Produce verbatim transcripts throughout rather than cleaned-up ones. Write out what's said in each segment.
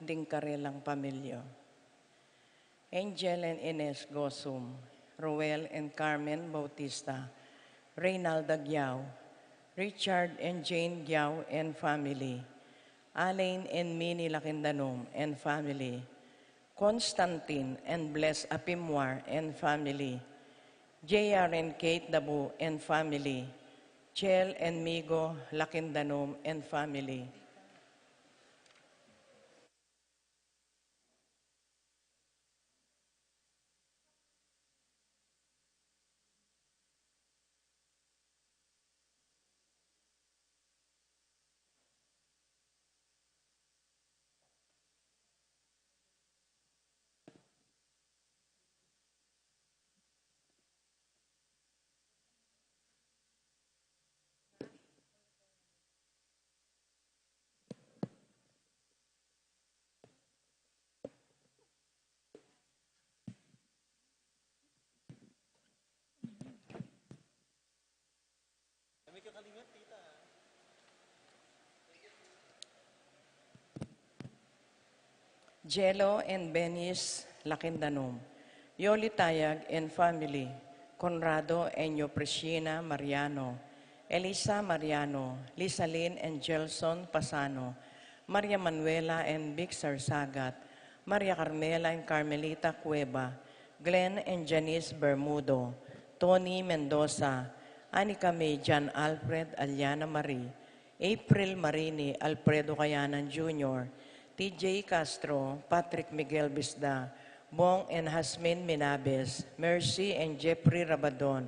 ding karelang pamilya. Angel and Ines Gosum, Roel and Carmen Bautista, Reynalda Giao, Richard and Jane Giao and family, Alain and Minnie Lakindanum and family, Constantine and Bless Apimwar and family, J R and Kate Dabu and family, Chel and Migo Lakindanum and family. Jello and Benis Lakindanum, Yoli Tayag and family, Conrado and Yopresina Mariano, Elisa Mariano, Lisalin and Gelson Pasano, Maria Manuela and Vic Sarsagat, Maria Carmela and Carmelita Cueva, Glenn and Janice Bermudo, Tony Mendoza, Anika May, John Alfred, Aliana Marie, April Marini, Alfredo Kayanan Junior, T J Castro, Patrick Miguel Bisda, Bong and Hasmin Minabes, Mercy and Jeffrey Rabadon,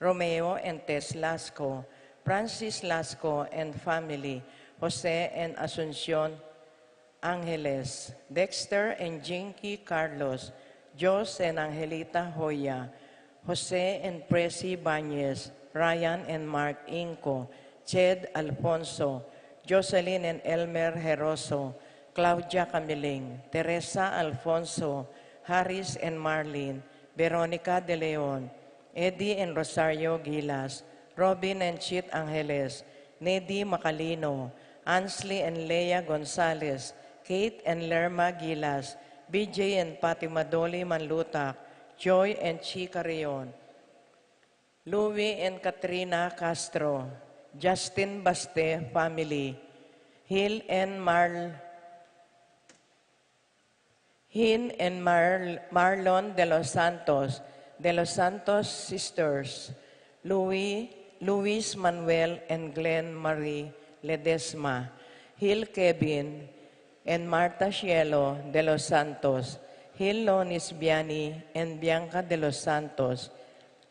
Romeo and Tess Lasco, Francis Lasco and family, Jose and Asuncion Angeles, Dexter and Jinky Carlos, Jos and Angelita Hoya, Jose and Presi Bañez, Ryan and Mark Inco, Ched Alfonso, Jocelyn and Elmer Heroso, Claudia Camiling, Teresa Alfonso, Harris and Marlene, Veronica De Leon, Eddie and Rosario Gilas, Robin and Chit Angeles, Nedy Macalino, Ansley and Lea Gonzalez, Kate and Lerma Gilas, B J and Fatima Dolly Manlutak, Joy and Chi Carrion, Louie and Katrina Castro, Justin Baste family, Hill and Marl-, Hin and Mar-, Marlon De Los Santos, De Los Santos sisters, Louis, Luis Manuel and Glenn Marie Ledesma, Hill Kevin and Martha Cielo De Los Santos, Hill Lonis Biani and Bianca De Los Santos,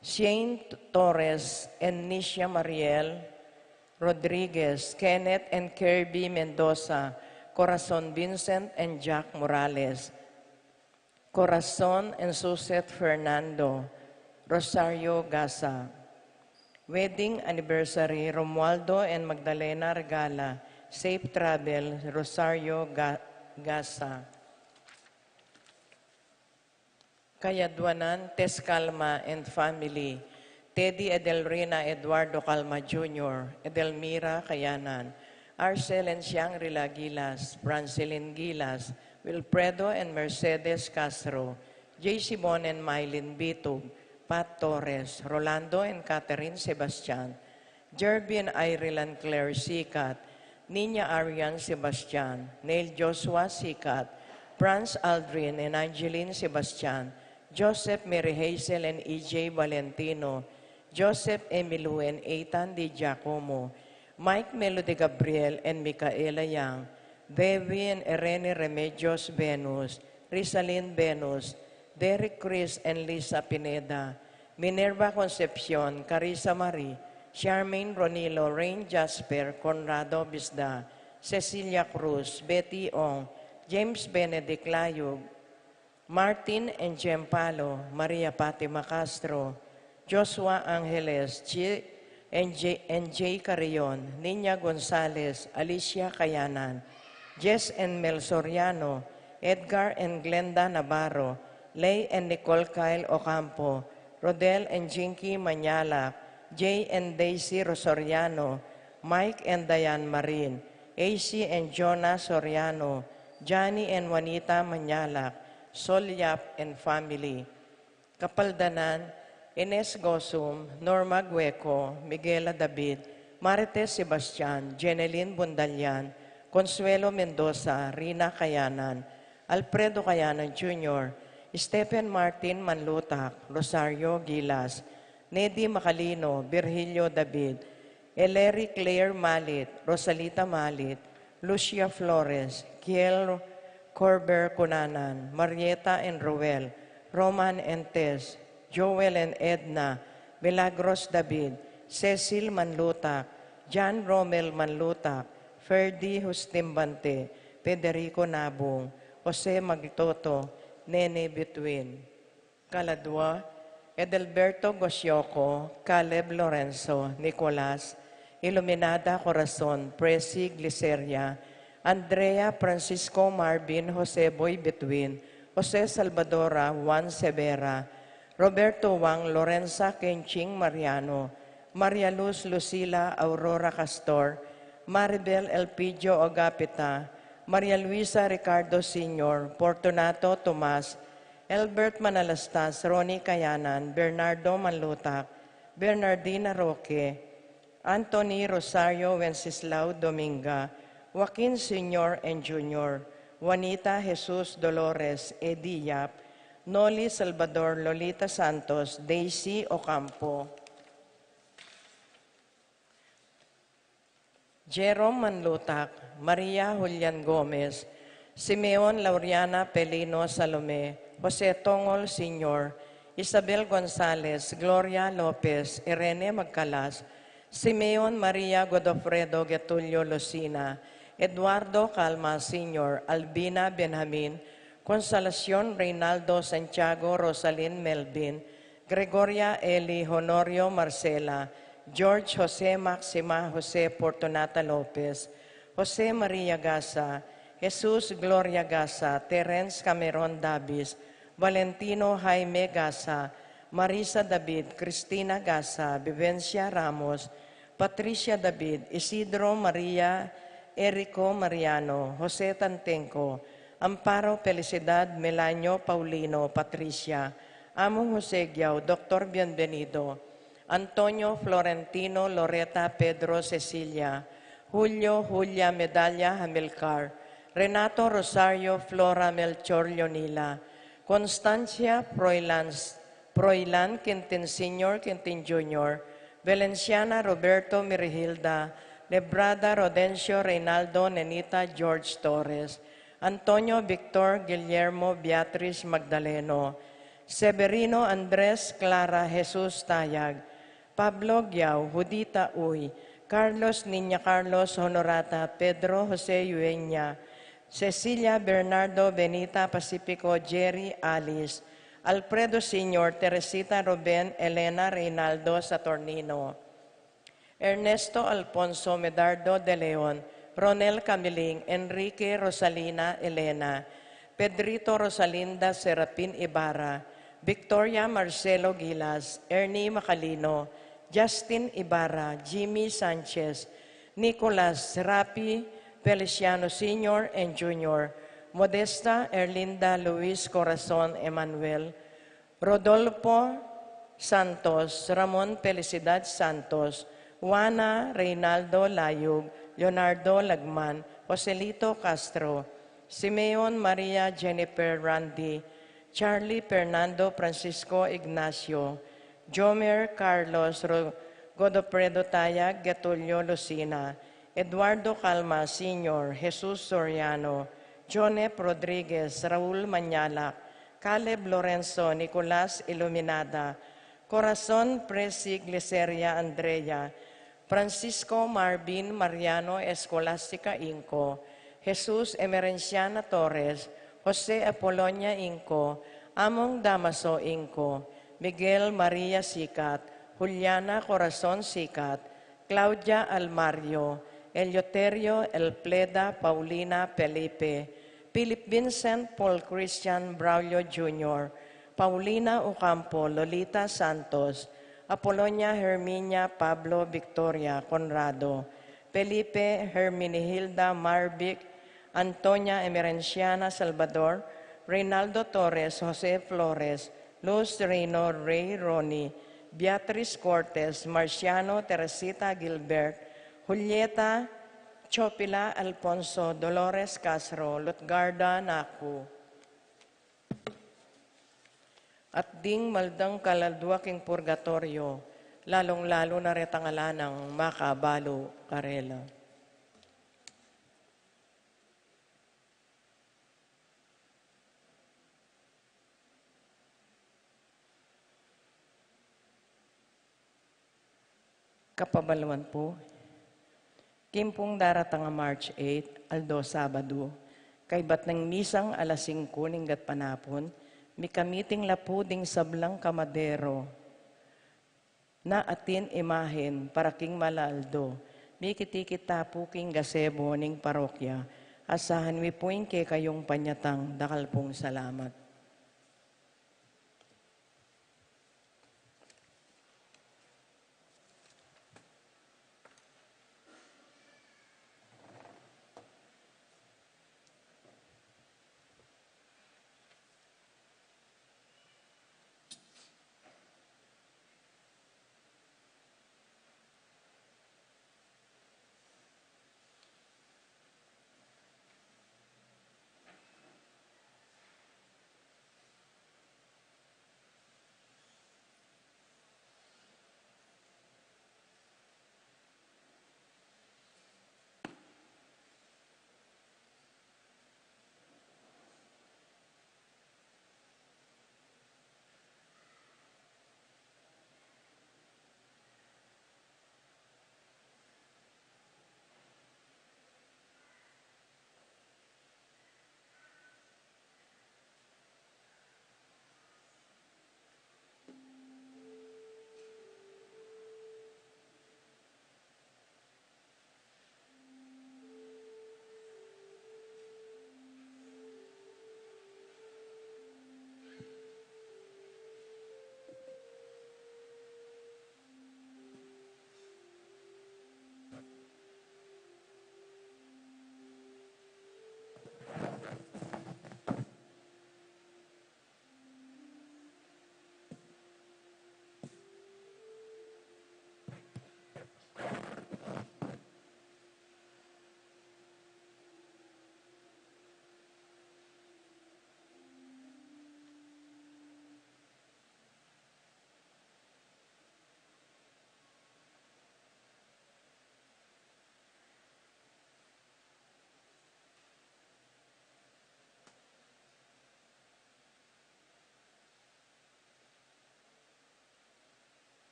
Shane Torres and Nisha Mariel Rodriguez, Kenneth and Kirby Mendoza, Corazon Vincent and Jack Morales, Corazon and Suzette Fernando, Rosario Gasa. Wedding anniversary, Romualdo and Magdalena Regala, safe travel, Rosario Ga-, Gasa. Kayadwanan, Tess Calma and family, Teddy Edelrina Eduardo Calma Junior, Edelmira Kayanan, Arcel and Shangri-La Gilas, Francilin Gilas, Wilfredo and Mercedes Castro, J C Bon and Mylene Bitug, Pat Torres, Rolando and Catherine Sebastian, Jervin Irene Claire Sikat, Nina Arian Sebastian, Neil Joshua Sikat, Franz Aldrin and Angeline Sebastian, Joseph Mary Hazel and E J Valentino, Joseph Emilio and Ethan Di Giacomo, Mike Melody Gabriel and Micaela Yang, Devi and Irene Remedios Venus, Rizalin Venus, Derek Chris and Lisa Pineda, Minerva Concepcion, Carissa Marie, Charmaine Ronilo, Rain Jasper, Conrado Bisda, Cecilia Cruz, Betty Ong, James Benedict Layug, Martin and Jem Palo, Maria Fatima Castro, Joshua Angeles, J-, and J-, and J Carrion, Nina Gonzalez, Alicia Kayanan, Jess and Mel Soriano, Edgar and Glenda Navarro, Lay and Nicole Kyle Ocampo, Rodel and Jinky Mañala, Jay and Daisy Rosoriano, Mike and Diane Marin, A C and Jonah Soriano, Johnny and Juanita Manyalak, Sol Yap and family. Kapaldanan, Ines Gosum, Norma Gueco, Miguela David, Marites Sebastian, Jeneline Bundalian, Consuelo Mendoza, Rina Kayanan, Alfredo Kayanan Junior, Stephen Martin Manlutak, Rosario Gilas, Nedi Macalino, Virgilio David, Eleri Claire Malit, Rosalita Malit, Lucia Flores, Kiel Corber Cunanan, Marieta and Roel, Roman and Tess, Joel and Edna, Milagros David, Cecil Manlutak, John Romel Manlutak, Ferdy Justin Bante, Federico Nabung, Jose Magtoto, Nene Bituin. Kaladua, Edelberto Gosioco, Caleb Lorenzo, Nicolas, Iluminada Corazon, Presi Gliceria, Andrea Francisco Marvin, Jose Boy Bituin, Jose Salvadora, Juan Severa, Roberto Wang, Lorenza Kenching Mariano, Maria Luz Lucila Aurora Castor, Maribel Elpidio Agapita, Maria Luisa Ricardo Senior, Fortunato Tomas, Elbert Manalastas, Ronnie Kayanan, Bernardo Manlutak, Bernardina Roque, Anthony Rosario Wenceslao Dominga, Joaquin Senior and Junior, Juanita Jesus Dolores, Eddie Yap, Noli Salvador, Lolita Santos, Daisy Ocampo, Jerome Manlutak, Maria Julian Gomez, Simeon Lauriana Pelino Salome, Jose Tongol Senior, Isabel Gonzalez, Gloria Lopez, Irene Magcalas, Simeon Maria Godofredo Getulio Lucina, Eduardo Calma Senior, Albina Benjamin, Consolacion Reynaldo Santiago, Rosalyn Melvin, Gregoria Eli Honorio Marcela, George Jose Maxima Jose Fortunata Lopez, Jose Maria Gasa, Jesus Gloria Gasa, Terence Cameron Davis, Valentino Jaime Gasa, Marisa David, Cristina Gasa, Vivencia Ramos, Patricia David, Isidro Maria, Erico Mariano, Jose Tantenco, Amparo Felicidad, Melanio Paulino, Patricia, Among Jose Giao, Doctor Bienvenido, Antonio Florentino, Loreta Pedro, Cecilia, Julio Julia Medalla Hamilcar, Renato Rosario Flora Melchor Leonila, Constancia Froilan, Froilan Quintin Senior, Quintin Junior, Valenciana Roberto Mirihilda, Lebrada Rodencio Reynaldo Nenita George Torres, Antonio Victor Guillermo Beatriz Magdaleno, Severino Andres Clara Jesus Tayag, Pablo Giao, Judita Uy, Carlos Niña Carlos Honorata, Pedro Jose Yueña, Cecilia Bernardo Benita Pacifico, Jerry Alice, Alfredo Senior, Teresita Ruben, Elena Reynaldo Saturnino, Ernesto Alfonso Medardo de Leon, Ronel Camiling, Enrique Rosalina Elena, Pedrito Rosalinda Serapin Ibarra, Victoria Marcelo Gilas, Ernie Macalino, Justin Ibarra, Jimmy Sanchez, Nicolas Rapi Feliciano Senior and Junior, Modesta Erlinda Luis Corazon Emmanuel, Rodolfo Santos, Ramon Felicidad Santos, Juana Reynaldo Layug, Leonardo Lagman, Joselito Castro, Simeon Maria Jennifer Randy, Charlie Fernando Francisco Ignacio, Jomer Carlos Ro-, Godofredo Tayag, Getulio Lucina, Eduardo Calma Senior, Jesus Soriano, Jonep Rodriguez, Raul Mañalak, Caleb Lorenzo, Nicolas Iluminada, Corazon Presi Gliceria Andrea, Francisco Marvin Mariano Escolastica Inco, Jesus Emerenciana Torres, Jose Apolonia Inco, Among Damaso Inco, Miguel Maria Sicat, Juliana Corazon Sicat, Claudia Almario, Eleuterio Elpleda, Paulina Felipe, Philip Vincent, Paul Christian Braulio Junior, Paulina Ocampo, Lolita Santos, Apolonia Herminia, Pablo Victoria Conrado, Felipe Herminihilda Marvic, Antonia Emerenciana Salvador, Reynaldo Torres, Jose Flores, Luz Reynor, Ray Ronnie, Beatriz Cortes, Marciano, Teresita Gilbert, Julieta Chopila, Alfonso, Dolores Castro, Lutgarda Naku. At ding maldang kaladua king purgatoryo, lalung-lalu na retang ala nang makabalu karela. Kapabaluan pu, king pung daratang a March eight, aldo Sabadu, kaybat nang misang alas singku ning gatpanapun, mikamiting la pu ding sablang kamadero na atin imahen para king mala aldo, mikit-ikit ta pu king gazebo ning parokya, asahan mi pu ing kekayung panyatang. Dakal pung salamat.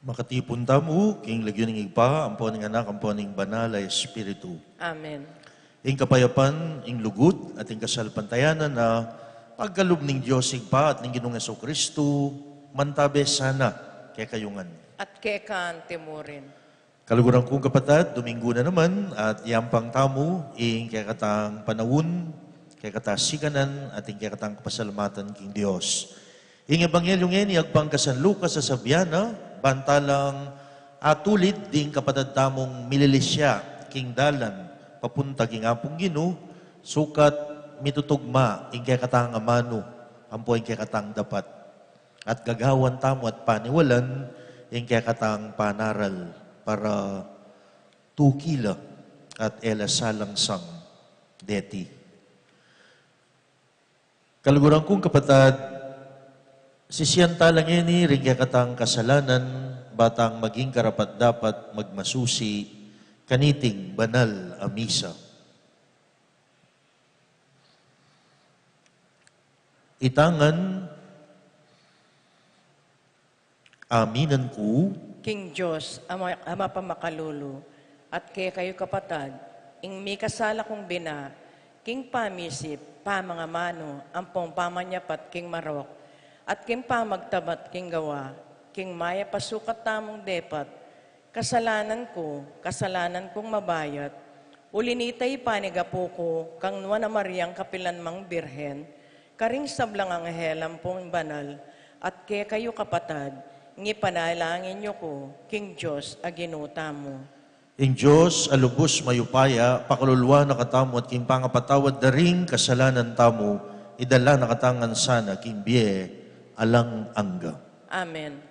Makatipun tamu king lagyu ning Ibpa, ampo ning Anak, ampo ning Banal a Espiritu. Amen. Ing kapayapan, ing lugud, at ing kasalpantayanan a pagkalub ning Dios Ibpa at ning Ginung Jesucristo, mantabe sana kekayu ngan. At keka anti mu rin. Kaluguran kung kapatad, Domingo na naman, at yampang tamu ing kekatang panaun, kekatang sikanan, at ing kekatang kapasalamatan king Dios. Ing ebanghelyu ngeni agpang kang San Lucas, sasabian na, banta lang atulid ding kapatad tamung mililisya king dalan papunta king Apung Ginu, sukat mitutugma ing kekatang amanu ampo ing kekatang dapat. At gagawan tamu at paniwalan ing kekatang panaral para tuki la at e la salangsang deti. Kaluguran kung kapatad, sisian tala ngeni ring kekatang kasalanan, ba tang maging karapat-dapat magmasusi kaniting banal a misa. Ita ngan, aminan ku king Dios a ma-, a mapamakalulu, at kekayu kapatad, ing mikasala kung bina, king pamisip, pamangamanu, ampong pamanyapat king marok, at king pamagtabat king gawa, king mayap a sukat tamung depat, kasalanan ku, kasalanan kung mabayat, uli nita ipanigapu ku kang Nuan a Mariang kapilan mang Birhen, karing sablang anghel ampong banal, at kekayu kapatad, Ngipanalangin yu ku king Dios a Ginu tamu. Ing Dios a lubus mayupaya, pakalulwan na katamu at king pangapatawad da ring kasalanan tamu, idala na katamu ngan sana king bie alang angga. Amen.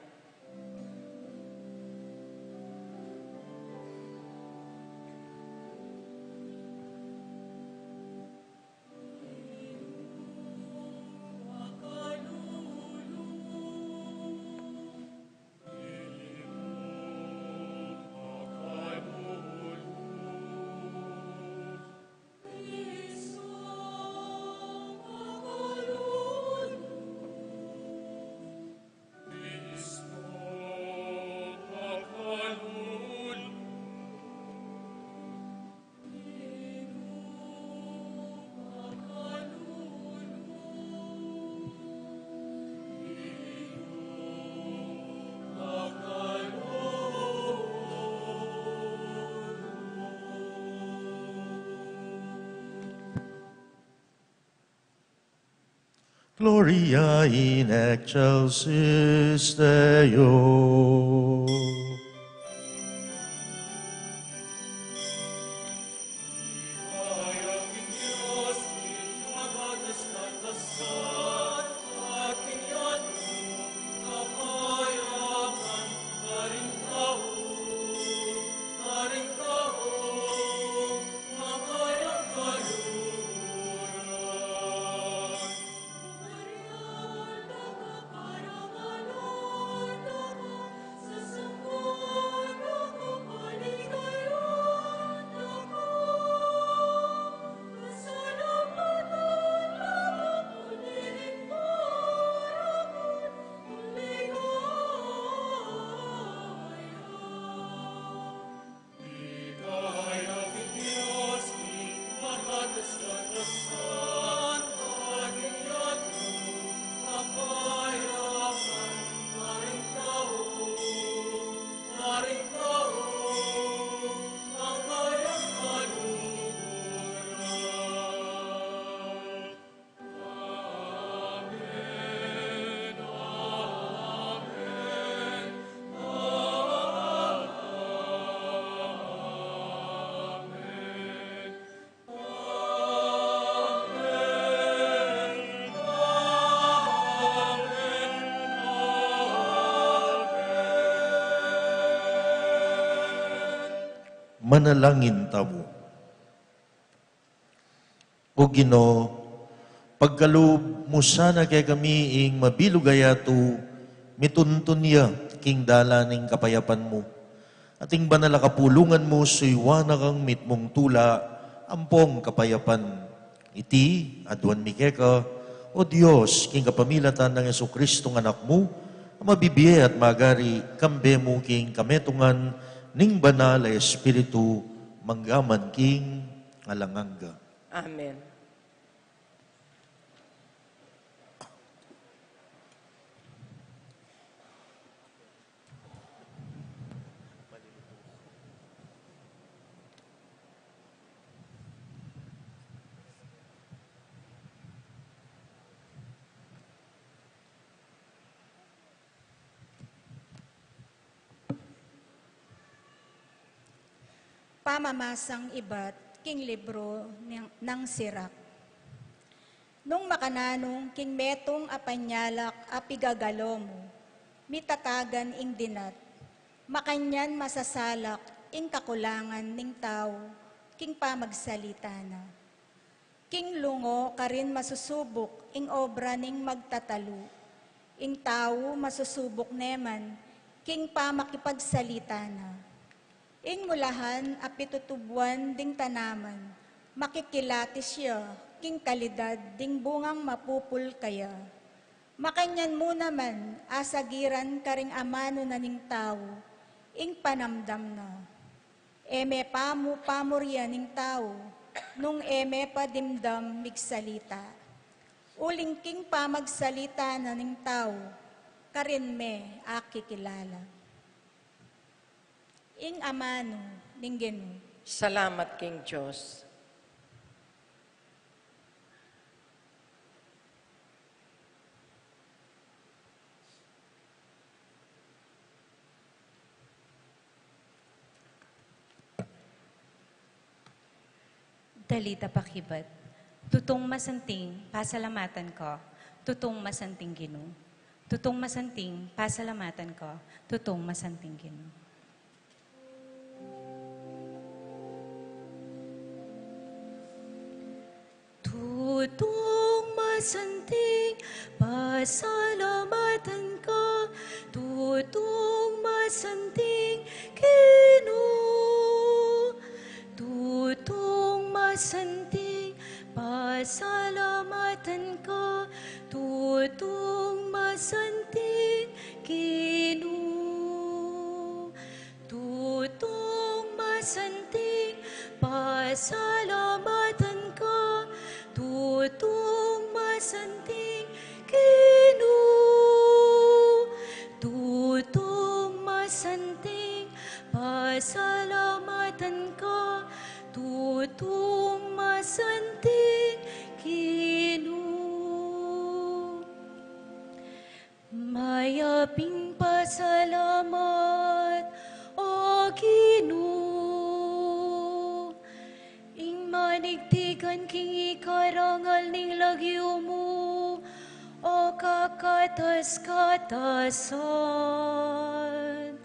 Gloria in excelsis Deo. Manalangin tamu. O Ginu, pagkalub mu sana kekami ing mabilug a yatu, mituntun ya king dalan ning kapayapan mu. At ing banal a kapulungan mu, suyuan na kang mitmung tula ampong kapayapan. Iti, aduan mi keka, O Dios, king kapamilatan nang Jesucristo nga Anak mu, a mabibie at magari kambe mu king kametungan ning Banal a Espiritu, mangga man king alang angga. Amen. Pamamasang ibat king libro ng, ng Sirak. Nung makananung king metung a panyalak a pigagalo mu, mitatagan ing dinat, makanyan masasalak ing kakulangan ning tau king pamagsalita na. King lungo karin masusubuk ing obra ning magtatalu. Ing tau masusubuk ne man king pamakipagsalita na. Ing mulahan a pitutubuan ding tanaman, makikilatis ya king kalidad ding bungang mapupul kaya. Makanyan mu naman asagiran karing amanu na ning tau ing panamdam na. E me pamu pamurian ing tau, nung e me pa dimdam migsalita. Uling king pamagsalita na ning tau, karin me akikilala. Ing amanu ning Ginu. Salamat king Dios. Talita pakibat. Tutung masanting, pasalamatan ka, tutung masanting Ginu. Tutung masanting, pasalamatan ka, tutung masanting Ginu. Tutung masanting, pasalamatan ka, tutung masanting Ginu. Tutung masanting, pasalamatan ka, tutung masanting Ginu. Tutung masanting, pasalamatan ka, tutung masanting Ginu. Tutung masanting, pasalamatan ka, tutung masanting Ginu. Mayap ing pasalamat, O Ginu, ing manigtigan king ikarangal ning lagyu mu, O kakatas-katasan.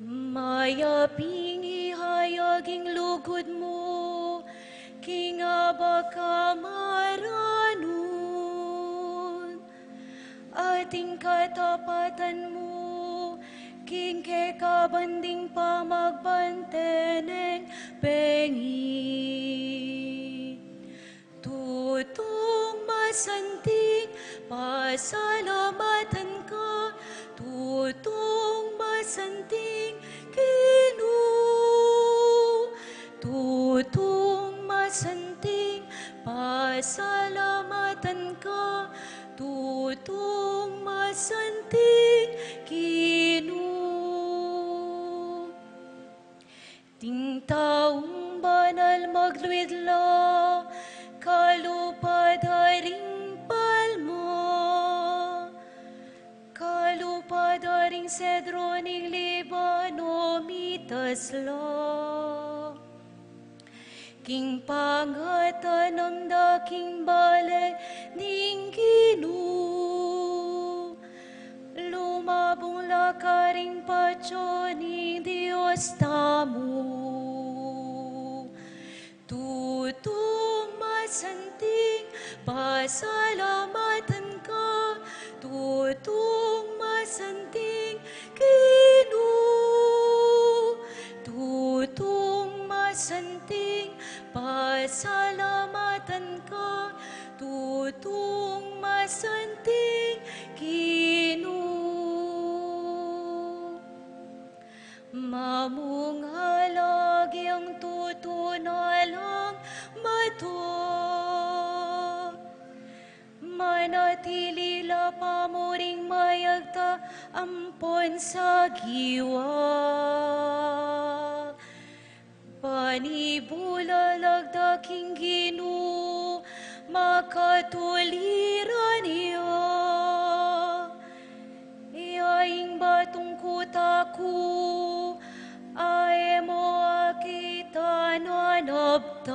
Mayap ing ihayag ing lugud mu king abak a maranun, at ing katapatan mu king kekaban ding pamagbante neng bengi. Tutung masanting, pasalamatan ka, tutung masanting Ginu. Tutung masanting, pasalamatan ka, tutung masanting Ginu. Ding taung banal magluid la kalupa da ring palma, kalupa da ring sedro ning Libano mitas la. King pangatanam da king bale ning Ginu, lumabung la karing patsu ning Dios tamu. Tutung masanting, pasalamatan ka, tutung masanting Ginu. Tutung masanting, pasalamatan ka, tutung masanting Ginu. Mamunga lagi ang tutu na lang mata. Manatili la pamuring mayagta ampon sagiwa. Ban ibulalag da king Ginu makatuliran ya. Iya ing batung kuta ku, a e mu akit a nanabtak.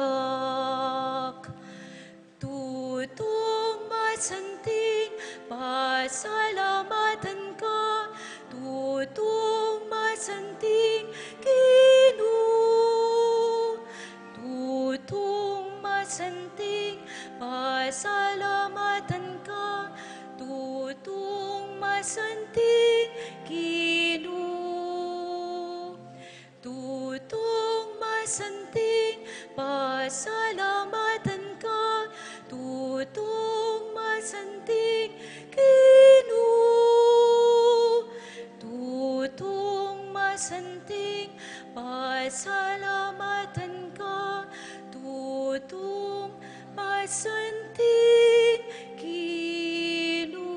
Tutung masanting, pasalamatan ka, tutung masanting Ginu. Tutung masanting, pasalamatan ka, tutung masanting Ginu. Tutung masanting, pasalamatan ka, tutung masanting Ginu. Tutung masanting, pasalamatan ka, tutung masanting Ginu.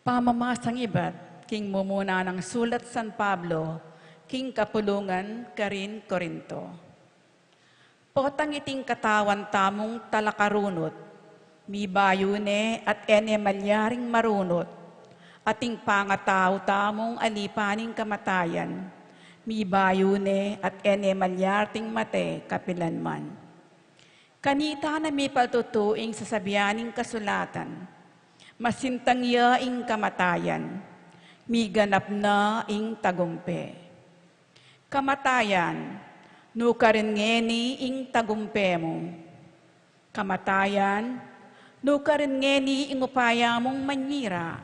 Pamamasang ibat king mumuna nang sulat San Pablo king kapulungan karin Corinto. Potang iting katawan tamung talakarunut, mibayu ne at e ne malyaring marunut, at ing pangatau tamung alipa ning kamatayan, mibayu ne at e ne malyari mate kapilanman. Kanita na mipaltutu ing sasabian ning kasulatan, masintang ya ing kamatayan, miganap na ing tagumpe. Kamatayan, nu karin ngeni ing tagumpe mu? Kamatayan, nu karin ngeni ing upaya mung manyira?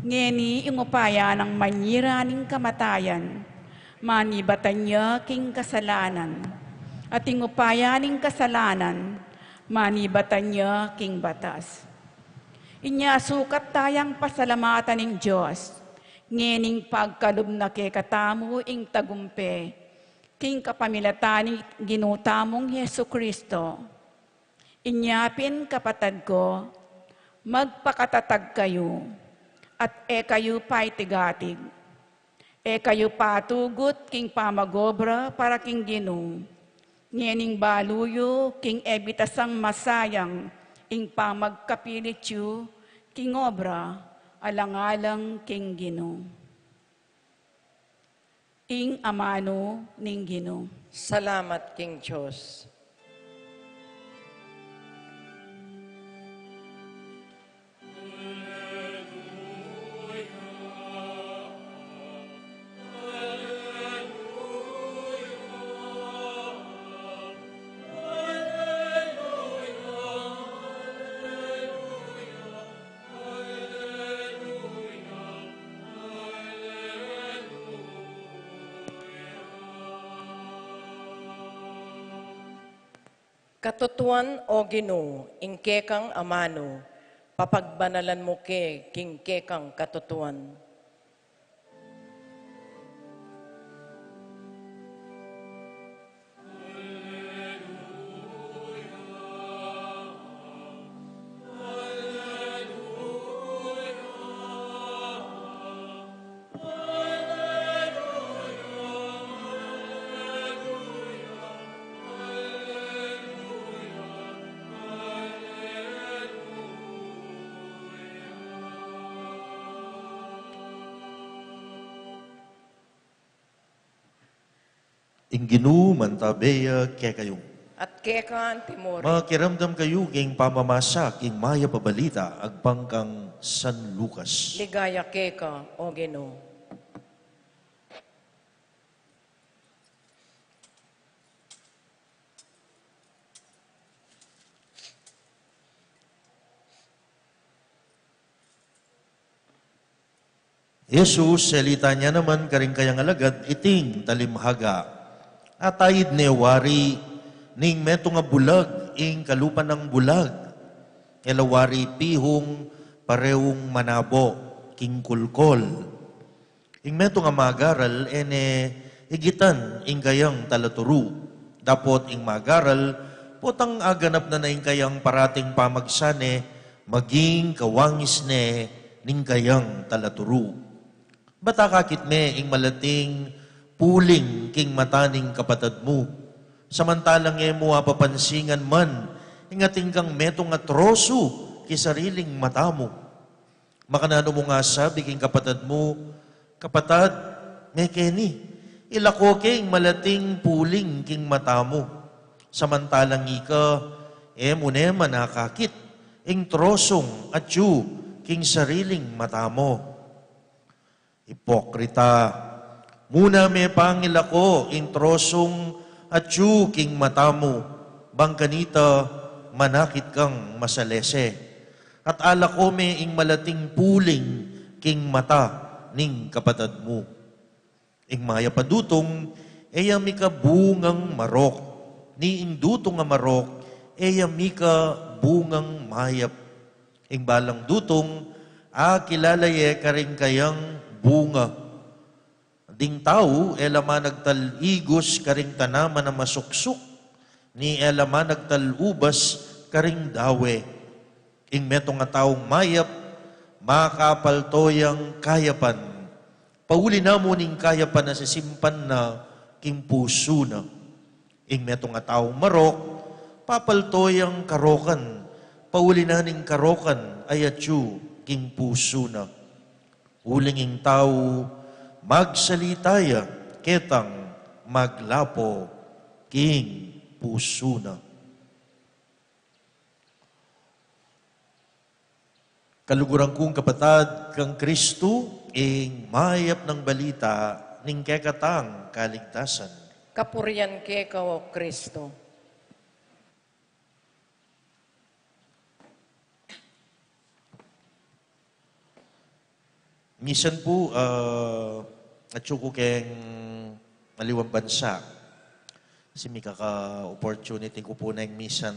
Ngeni ing upaya nang manyira ning kamatayan, manibatan ya king kasalanan, at ing upaya ning kasalanan, manibatan ya king batas. Inya sukat tayang pasalamatan ning Dios, ngening pagkalub na kekatamu ing tagumpe, king kapamilatan ning Ginu tamung Jesu-Cristo. Inya pin, kapatad ku, magpakatatag kayu, at e kayu paitigatig. E kayu patugut king pamag-obra para king Ginu, ngening balu yu king e bitasang masayang ing pamagkapilit yu king obra alang-alang king Ginu. Ing amanu ning Ginu. Salamat king Dios. Katutuan, o Ginu, ing kekang amanu, papagbanalan mu ke king kekang katutuan. Ing Ginu mantabe ya kekayu. At keka antimurin. Makiramdam kayu king pamamasa king Mayap a Balita agpang kang San Lucas. Ligaya keka, o Ginu. Jesus, selita na naman karing kayang alagad iting talimhaga. Ataid ne wari ning metung a bulag ing kalupa nang bulag. E la wari pihung pareung manabo king kulkol. Ing metung a magaral e ne igitan ing kayang talaturu. Dapot ing magaral, potang aganap na na ing kayang parating pamagsane, maging kawangis ne ning kayang talaturu. Bat akakit me ing malating puling king mata ning kapatad mu, samantalang e mu apapansingan man ing atin kang metung a trosu king sariling mata mu. Makananu mu nga sabi king kapatad mu, "Kapatad, mekeni, ilako ke ing malating puling king mata mu," samantalang ika, e mu ne man akakit ing trosung atyu king sariling mata mu? Ipokrita, muna me pang ilako ing trosung atyu king mata mu, bang kanita manakit kang masalese. At alako me ing malating puling king mata ning kapatad mu. Ing mayap a dutung, e ya mika bungang marok, ni ing dutung a marok, e ya mika bungang mayap. Ing balang dutung, akilala ye karing kayang bunga. Ding tau, e la managtal igus karing tanaman a masuksuk, ni e la managtal ubas karing dawe. Ing metung a taung mayap, makapalto yang kayapan, pauli na mu ning kayapan a sisimpan na king pusu na. Ing metung a taung marok, papalto yang karokan, pauli na ning karokan a yatyu king pusu na. Uling ing tau magsalita ya ketang maglapo king pusu na. Kaluguran kung kapatad kang Kristu, ing mayap nang balita ning kekatang kaligtasan. Kapurian keka, O Kristu. Misan pu, ah, atyu ku keng aliwang bansa. Kasi mika ka-opportunity ku pu neng misan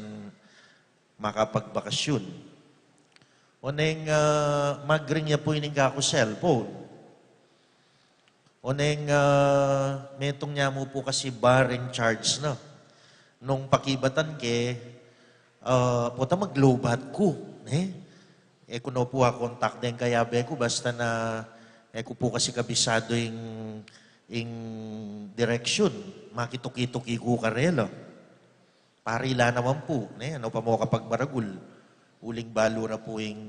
makapagbakasyun. O neng, ah, magring ya pu ining kaku cellphone. O neng, ah, metung ya mu pu kasi bar in charge na. Nung pakibatan ke, ah, pota mag-lowbat ku, ne? E ku no pu a-contact deng kayabe ku, basta na e ku pu kasi kabisado ing, ing direksyun, makituki-tuki ku karela. Pari la naman pu, ne? Ano pa mu kapagmaragul? Uling balu ra pu ing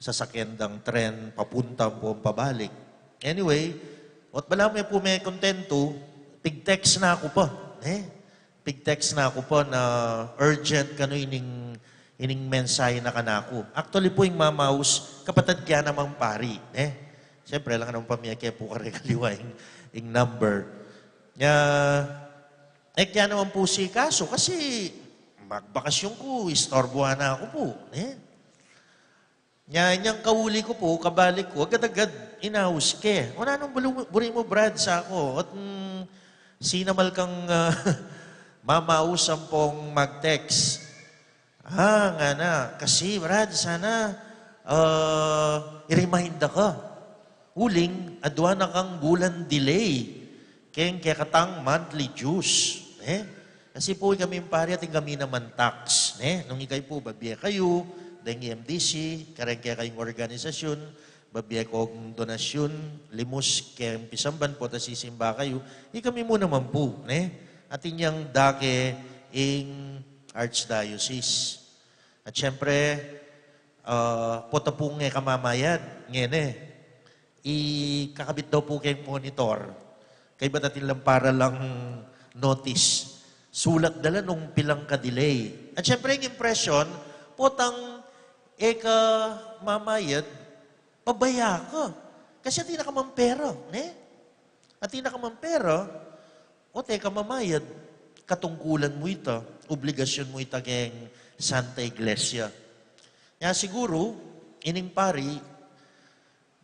sasakyan dang tren papunta ampong pabalik. Anyway, ot balamu e pu me kontentu, pig-text na ku pa, ne? Pig-text na ku pa na urgent kanu ining, ining mensahe na kanaku. Actually pu, ing mamaus, kapatad ke namang pari, ne? Siyempre, alang naman pameke pu kareng aliwa ing, ing number. Nya, e ke naman pu asikasu, kasi magbakasyun ku, istorbuhan na ku pu, ne? Nya, inyang kauli ku pu, kabalik ku, agad-agad inaus ke. O nanung bulu-, buri mu, Brad, saku? Ot, mm, sinamal kang, ah, mamaus ampong mag-text. Ah, ngana, kasi, Brad, sana, ah, i-remind da ka. Uling, adwa na kang bulan delay keng kekatang monthly dues, ne? Kasi pu, ikaming pari atin kami naman tax, ne? Nung ikayu pu, babie kayu deng E M D C, kareng kekayung organisasyun, babie kong donasyun, limus keng pisamban, pota sisimba kayu, ikami mu naman pu, ne? Atin yang dake ing Archdiocese. At siyempre, ah, pota pung e ka mamayad, ngeni, ikakabit da pu keng monitor. Kaybat atin lang para lang notice. Sulat da la nung pilang ka-delay. At siyempre, ing impresyon, potang e ka mamayad, pabaya ka. Kasi atin na ka mang pera, ne? Atin na ka mang pera, ot e ka mamayad, katungkulan mu ita, obligasyun mu ita keng Santa Iglesia. Nya siguru, ining pari,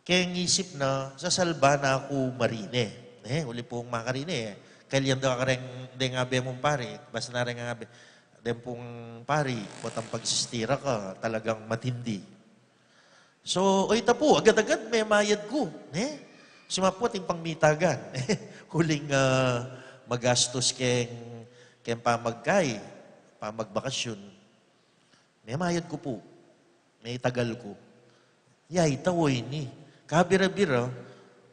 keng isip na, sasalba na ku marine. Ne? Uli pung makarine, e. Kayalian da ka kareng deng abe mung pari, basta na reng abe, deng pung pari, potang pagsistira ka, talagang matindi. So, o ita pu, agad-agad memayad ku, ne? Suma pu atin pang mitagan. Uling, ah, magastus keng, keng pamagkai, pamagbakasyun. Memayad ku pu. Meitagal ku. Ya ita o ini. Kabira-bira,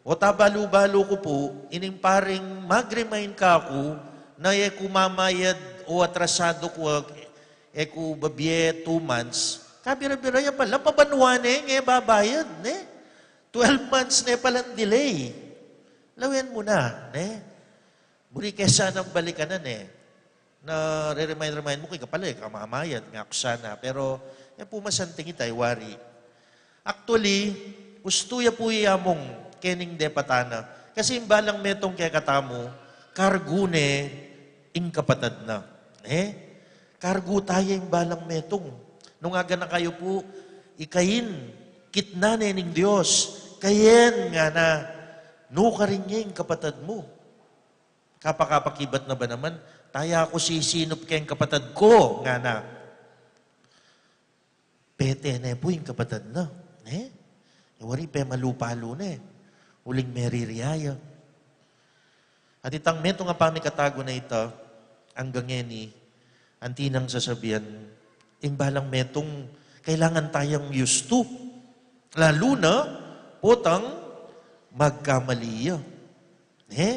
o ta balu-balu ku pu, ining paring mag-remind kaku na e ku mamayad o atrasadu ku, e ku babie two months. Kabira-bira ya pala, pabanua ne, nge babayad, ne? Twelve months ne palang delay. Lawen mu na, ne? Buri ke sanang balikanan, e. Na re-remind-remind mu ku, ika pala, e ka mamayad, ngaku sana. Pero, e pu masanting ita, e wari. Actually, ustu ya pu i among kening depatana. Kasi ing balang metung kekatamu, kargu ne ing kapatad na. E? Kargu taya ing balang metung. Nung agana kayu pu, i Cain, kitnan ne ning Dios. Cain, ngana, nukarin ye ing kapatad mu. Kapakapakibat na ba naman, taya ku sisinup keng kapatad ku, ngana. Pete ne pu ing kapatad na, ne? E wari pemalu-palu ne, uling meriria ya. At itang metung a pamikatagu na ita, anggang ngeni, anti nang sasabian, ing balang metung, kailangan tayang yustu. Lalu na potang magkamali ya. Ne?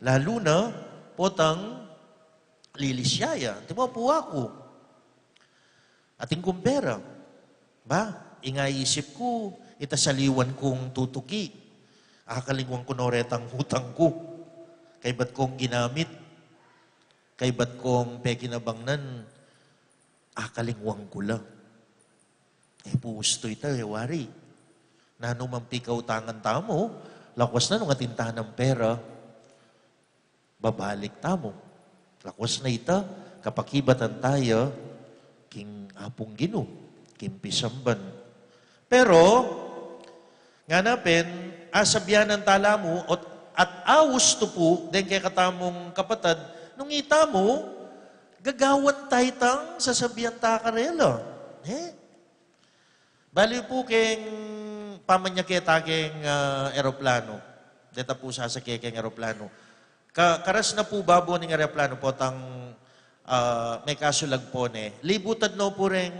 Lalu na potang lilis ya ya. Antimo pu aku. Atin kung pera. Ba, ing aisip ku, ita saliwan kung tutuki. Akalingwan ku no retang utang ku. Kaybat kung ginamit. Kaybat kung pekinabangnan. Akalingwan ku la. E pu ustu ita, e wari. Nanu mang pikautangan tamu, lakwas na nung atin tanang pera, babalik tamu. Lakwas na ita, kapakibatan taya, king Apung Ginu, king pisamban. Pero, ngana pin, asabianan tala mu, ot, at austo pu, deng kekatamung kapatad, nung ita mu, gagawan ta itang sasabian ta karela. Ne? Balu yu pu keng pamanyake ta keng, ah, eroplano. Deta pu sasake keng eroplano. Ka-, karas na pu babo ning eroplano potang, ah, mekasulag pu ne. Libutan no pu reng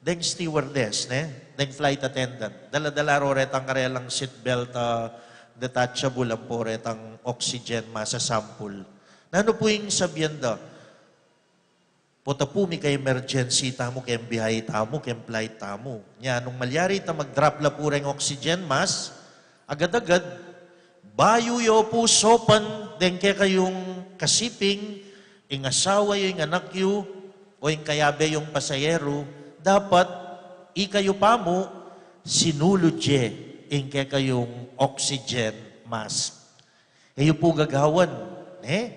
deng stewardess, ne? Deng flight attendant. Dala-dala ro retang karelang seat belt, ah, detachable ampo retang oxygen mask a sample. Nanu pu ing sabian da? Pota pu mika-emergency tamu, keng biyahe tamu, keng flight tamu. Nya, nung malyari ta mag-drop la pu reng oxygen mask, agad-agad, bayu yu pu sopan deng kekayung kasiping, ing asawa yu, ing anak yu, o ing kayabe yung pasahero, dapat ikayu pamu sinulud ye ing kekayung oxygen mask. E yu pu gagawan, ne?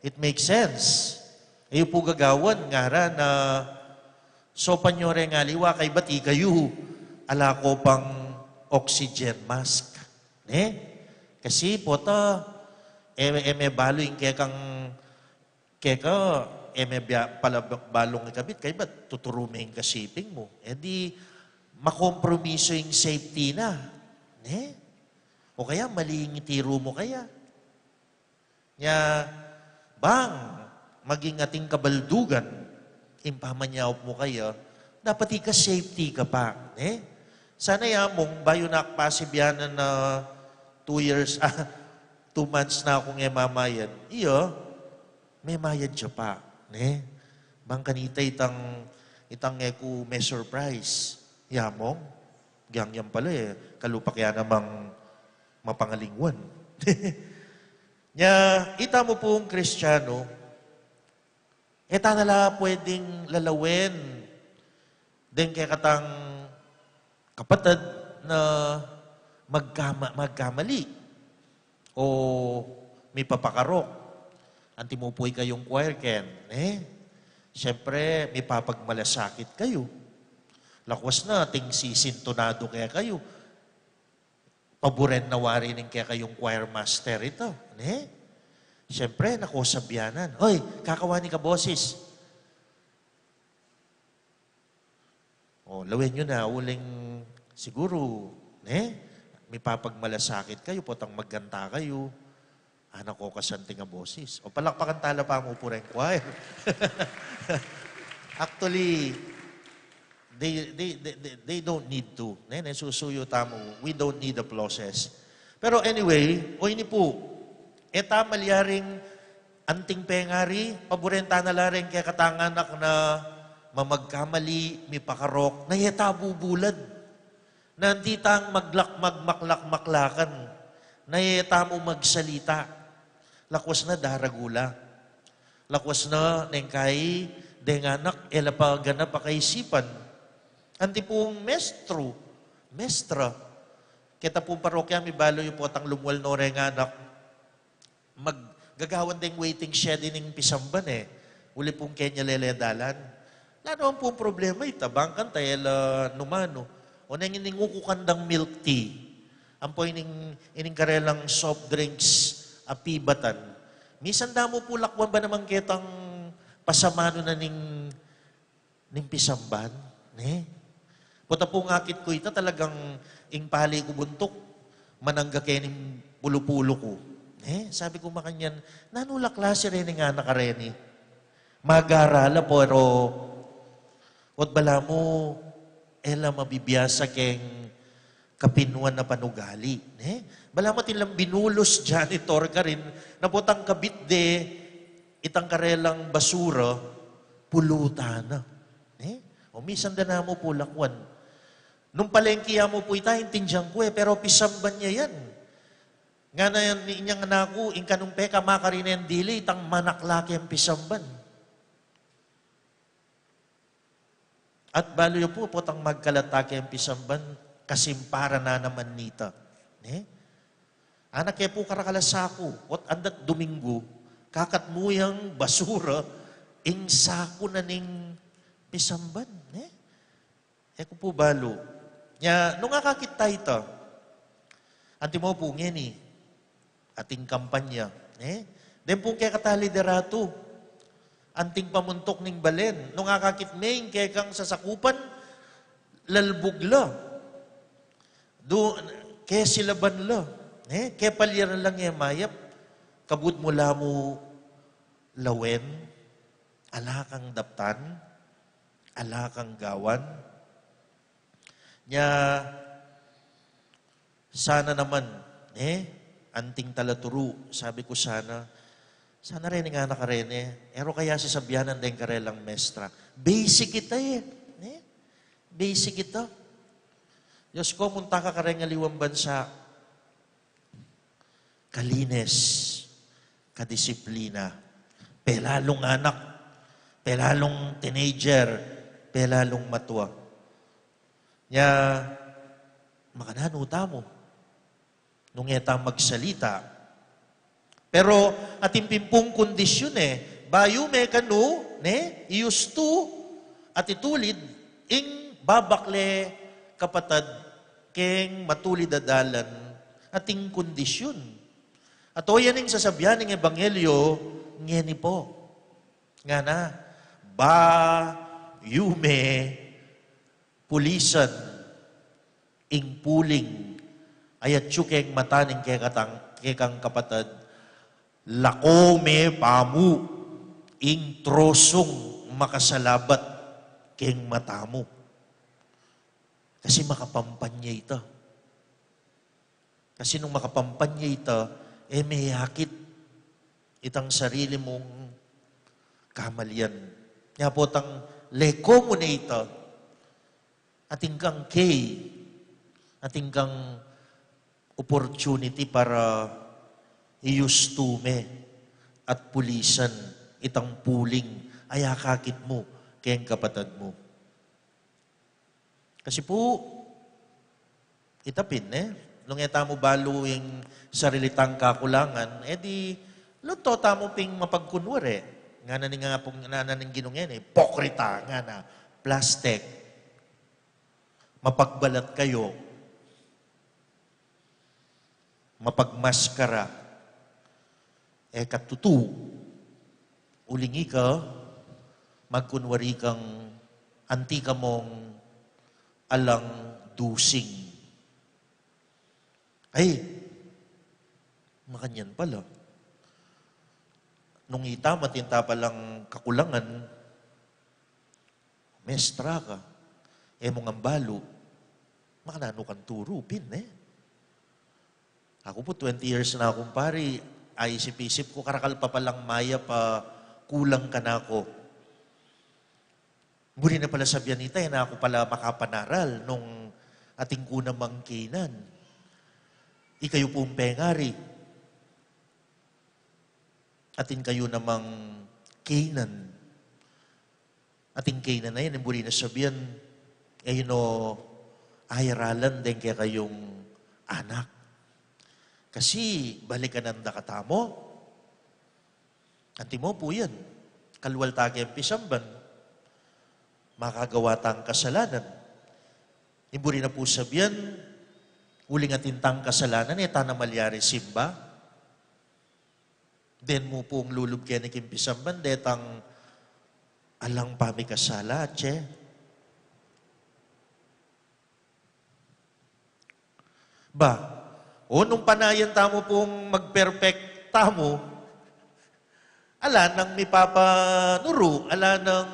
It makes sense. E yu pu gagawan, ngara na sopan yu reng aliwa, kaybat ikayu, ala ko pang oxygen mask. Ne? Kasi pota, e, e me balu ing kekang, keka, e me bia-, pala balung ikabit, kaybat tuturu me ing kasiping mu. E di, makompromiso ing safety na. Ne? O kaya, mali ing itiru mu kaya. Nya, bang maging ating kabaldugan, ing pamanyaup mu kaya, dapat ika safety ka pa, ne? Sana yamung, bayu na ak pasibianan na two years, ah, two months na akung e mamayad. Iya, memayad ya pa, ne? Bang kanita itang, itang e ku me-surprise. Yamung, ganyang pala e, kalupa ke ya namang mapangalingwan. Nya, ita mu pung Kristiyanu, e ta na la pwedeng lalawen deng kekatang kapatad na magkama-, magkamali o mipapakarok. Antimo pu ikayung choir, ken, e? Siyempre, mipapagmalasakit kayu. Lakwas na, ating sisintunado kekayu. Paburen na wari ning kekayung choir master ita, ne? Siyempre, naku, sabianan, "Hoy, kakawani ka bosis." O, lawen yu na, uling siguru, ne? Mipapagmalasakit kayu, potang magkanta kayu. Anak ko, kasanting a bosis. O, palakpakan tala pa mu pu reng choir. Actually, they, they, they, they, they don't need to. Ne, ne, susuyu tamu. We don't need applauses. Pero anyway, o ini pu, e ta malyaring anting pengari, paburen ta na la reng kekatang anak na mamagkamali, mipakarok, na e ta bubulad. Nanditang maglak-, magmaklak-maklakan, na e tamu magsalita. Lakwas na daragu la. Lakwas na neng kai, deng anak, e la pa ganap a kaisipan. Anti pung mestru, mestra. Keta pung parokya, mibalu yu potang lumwal no reng anak. Mag-, gagawan deng waiting shed ining pisamban e. Uli pung kenya lele dalan. Ala naman pung problema, ita bang kanta, e la numanu. O neng ining ukukan dang milk tea. Ampo ining, ining karelang soft drinks a pibatan. Misan damu pu lakwan ba naman ketang pasamanu na ning ning pisamban, ne? Pota pung akit ku ita talagang ing pali ku buntuk, manangga ke ning pulu-pulu ku. Ne? Sabi ku makanyan, "Nanu la klase reni nga anak a reni? Mag-aral la, pero, ot balamu, e la mabibiasa keng kapinuan a panugali, ne? Balamu atin lang binulus janitor karin, na potang kabit de itang karelang basura, pulutan na, ne? O misan da namu pu lakwan. Nung palengke ya mu pu ita, intindian ku e, pero pisamban ya yan. Ngana yan, inyang anak ku, ing kanung peka makarin e, dili, itang manakla ke ing pisamban. At balu yu pu, potang magkalat ta ke ing pisamban, kasimparan na naman nita. Ne? Anak ke pu karakal a saku, ot andat Duminggu, kakat mu yang basura, ing saku na ning pisamban. Ne? E ku pu balu. Nya, nung akakit ta ita, antimo pu ngeni, ating kampanya, ne? Deng pung kekatang liderato, anting pamuntuk ning balen, nung akakit me ing kekang sasakupan, lalbug la. Du, kesilaban la, ne? Kepalyaran lang e mayap, kabud mu la mu lawen, ala kang daptan, ala kang gawan. Nya, sana naman, e, anting talaturu, sabi ku sana, sana reni ngana kareni, e ro kaya sasabyan deng karelang mestra. Basic ita e, ne? Basic ita. Diyos ko, munta ka kareng aliwang bansa, kalines, kadisiplina. Pelalung anak, pelalung teenager, pelalung matua. Nya, makananu tamu nung e ta magsalita? Pero atin pin pung kondisyun e, bayu me kanu, ne, i-used to, at itulid ing babakle kapatad keng matulid a dalan, atin kondisyun. At o yan ing sasabyan ning ebanghelyo, ngeni pu. Ngana, bayu me pulisan ing puling a atyu keng mata ning kekatang, kekang kapatad, lako me pamu ing trosung makasalabat keng mata mu. Kasi makapampanye ita. Kasi nung makapampanye ita, e me akit itang sarili mung kamalian. Nya potang leko mu ne ita, atin kang key, atin kang opportunity para i-used to me at pulisan itang puling a akakit mu keng kapatad mu. Kasi pu, ita pin, e, nung e tamu balu ing sarili tang kakulangan, e di, lunto tamu ping mapagkunwari. Ngana ning Apung, ngana ning Ginu ngeni, ipokrita, ngana, plastik. Mapagbalat kayu, mapagmaskara. E katutu, uling ika, magkunwari kang anti ka mung alang dusing. Ay, makanyan pala. Nung ita, atin ta palang kakulangan, mestra ka, e mu ngan balu, makananu kang turu pin, e? Aku pu, twenty years na kung pari, aisip-isip ku, karakal pa palang mayap a kulang kanaku. Buri na pala sabian ita, e na ku pala makapanaral nung atin ku namang keynan. Ikayu pung pengari, atin kayu namang keynan. Atin keynan a yan, e buri na sabian, e yu no ayaralan deng kekayung anak. Kasi balikan nanda katamu. Antimo pu yan, kalwal ta keng pisamban, makagawa tang kasalanan. E buri na pu sabian, uling atin tang kasalanan, e ta na malyari simba. Deng mu pung lulub keni king pisamban, detang alang pamikasala, atse. Ba, o nung panayan tamu pung magperpek tamu, ala nang mipapanuru, ala nang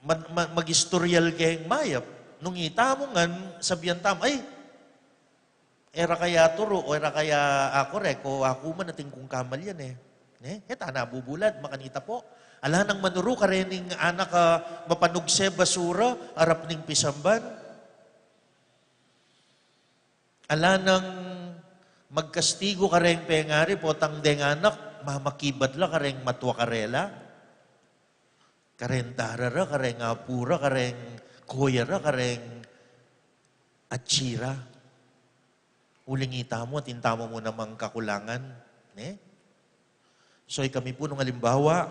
man-, man-, magistoryal keng mayap. Nung ita mu ngan, sabian tamu, ay, Era kaya turu, o era kaya aku re, ko aku man atin kung kamalyan e. Ne? E ta nabubulad, makanita pu. Ala nang manuru karening anak a mapanugse basura, arap ning pisamban. Ala nang magkastigu kareng pengari, potang deng anak, mamakibat la kareng matua karela. Kareng dara ra, kareng apu ra, kareng koya ra, kareng atsi ra. Uling itamu, atin tamu mu namang kakulangan, ne? So, ikami pu nung alimbawa,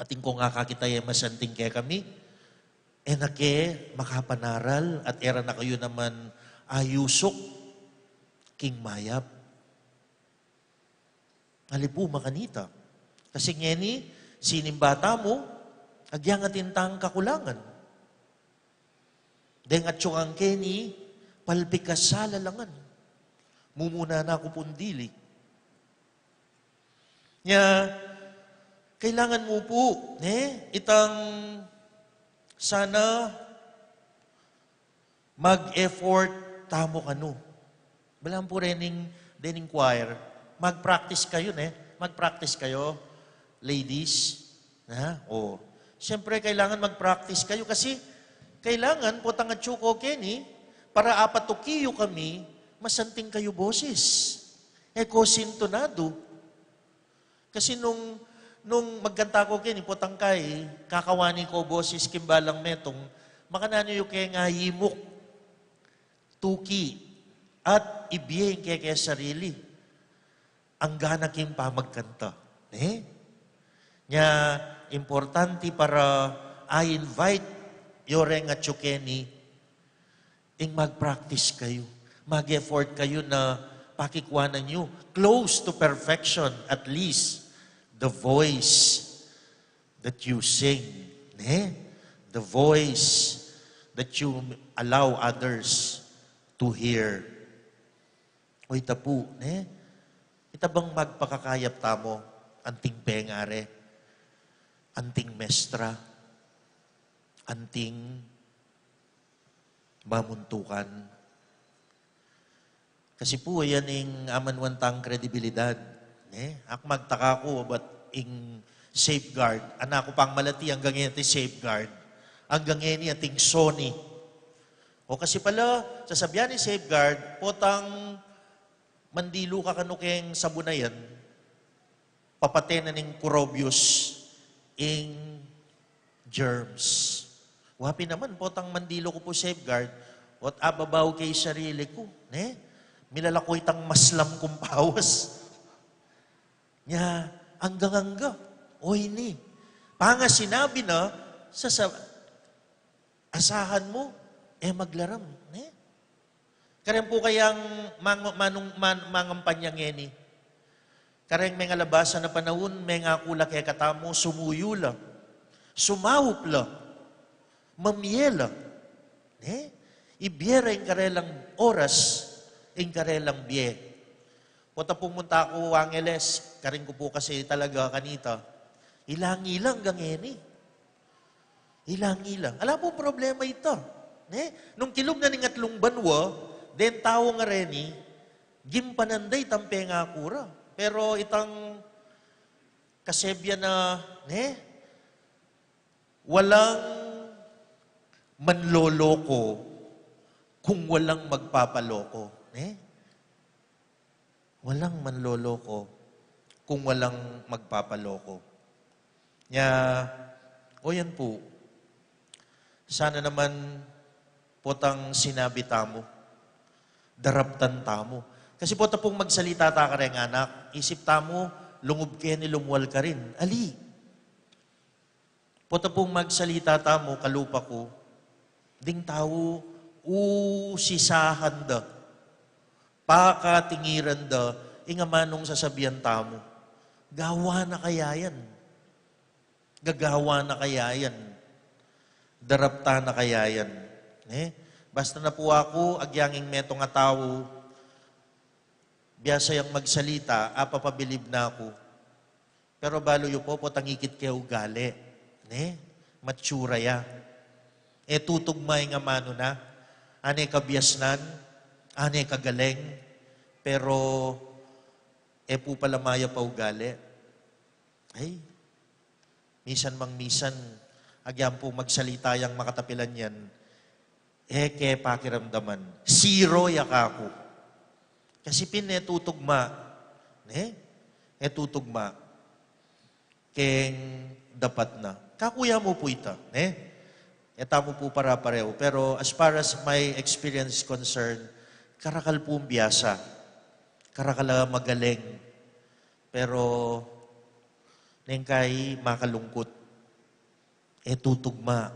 atin kung akakit a e masanting kekami, e na ke makapanaral at e ra na kayu naman ayusuk king mayap. Ali pu makanita. Kasi ngeni, sinimba tamu, agyang atin tang kakulangan. Deng atsu kang keni, palpikasala la ngan. Mumuna na ku pung dili. Nya, kailangan mu pu, ne? Itang sana mag-effort tamu kanu. Balang pu rening, dening choir, mag-practice kayu, ne? Mag-practice kayu, ladies. Na? O. Siyempre, kailangan mag-practice kayu kasi kailangan, potang atsu ko keni, para apatuki yu kami, masanting kayu boses. E ko sintunadu. Kasi nung, nung magkanta ko keni, potang kai, kakawani ko boses king balang metung, makananu yu ke nga imuk, tuki, at ibie ing keke sarili. Anggana king pamagkanta. Ne? Nya, importante para I invite yu reng atsu keni, ing mag-practice kayu. Mag-effort kayu na pakikuanan yu close to perfection, at least the voice that you sing, ne? The voice that you allow others to hear. O ita pu, ne? Ita bang magpakakayap tamu, anting pengari, anting mestra, anting mamuntukan. Kasi pu, yan ing amanuan tang kredibilidad. Ne? Ak magtaka ku, bat ing Safeguard. Anak ku pang malati, anggang ngeni atin Safeguard. Anggang ngeni atin Sony. O kasi pala, sasabian ning Safeguard, potang mandilu ka kanu keng sabunayan, papate na ning kurobius ing germs. Wa pin naman, potang mandilu ku pu Safeguard, ot ababaw ke sarili ku, ne? Milalako itang maslam kung pawas. Nya, anggang-angga, o ini. Panga sinabi na, sa, sa, asahan mu, e maglaram, ne? Kareng pu kayang mang-, manung-, man-, mangampanya ngeni. Kareng mengalabasan a panaun, mengaku la kekatamu, sumuyu la, sumaup la, mamie la, ne? Ibie ra ing karelang oras, ing karelang bie. Pota pumunta ku Angeles, karin ku pu kasi talaga kanita. Ilang-ilang anggang ngeni. Ilang-ilang. Ala pung problema ita. Ne? Nung kilub na ning atlung banua, deng tau ngareni, gimpanan da itang pengaku ra. Pero itang kasebian na, ne? Walang manloloko kung walang magpapaloko. Ne? Walang manloloko kung walang magpapaloko. Nya, o yan pu, sana naman potang sinabi tamu, daraptan tamu. Kasi pota pung magsalita ta kareng anak, isip tamu, lungub keni lumual karin. Ali, pota pung magsalita tamu, kalupa ku, ding tau, usisahan da, pakatingiran da, ing amanung sasabian tamu. Gawa na kaya yan? Gagawa na kaya yan? Darapta na kaya yan? Ne? Basta na pu aku, agyang ing metung a tau, biasa yang magsalita, apapabilib na ku. Pero balu yu pu, potang ikit ke ugali, ne? Matsura ya. E tutugma ing amanu na, ane kabiasnan, Ane kagaling, pero e pu pala mayap a ugali. Ay, misan mang misan, agyang pung magsalita yang makatapilan yan, e ke pakiramdaman. Zero ya kaku. Kasi pin e tutugma. Ne? E tutugma keng dapat na. Kaku ya mu pu ita, ne? E tamu pu para-pareho. Pero as far as my experience is concerned, karakal pung biasa. Karakal a magaling. Pero neng kai makalungkut. E tutugma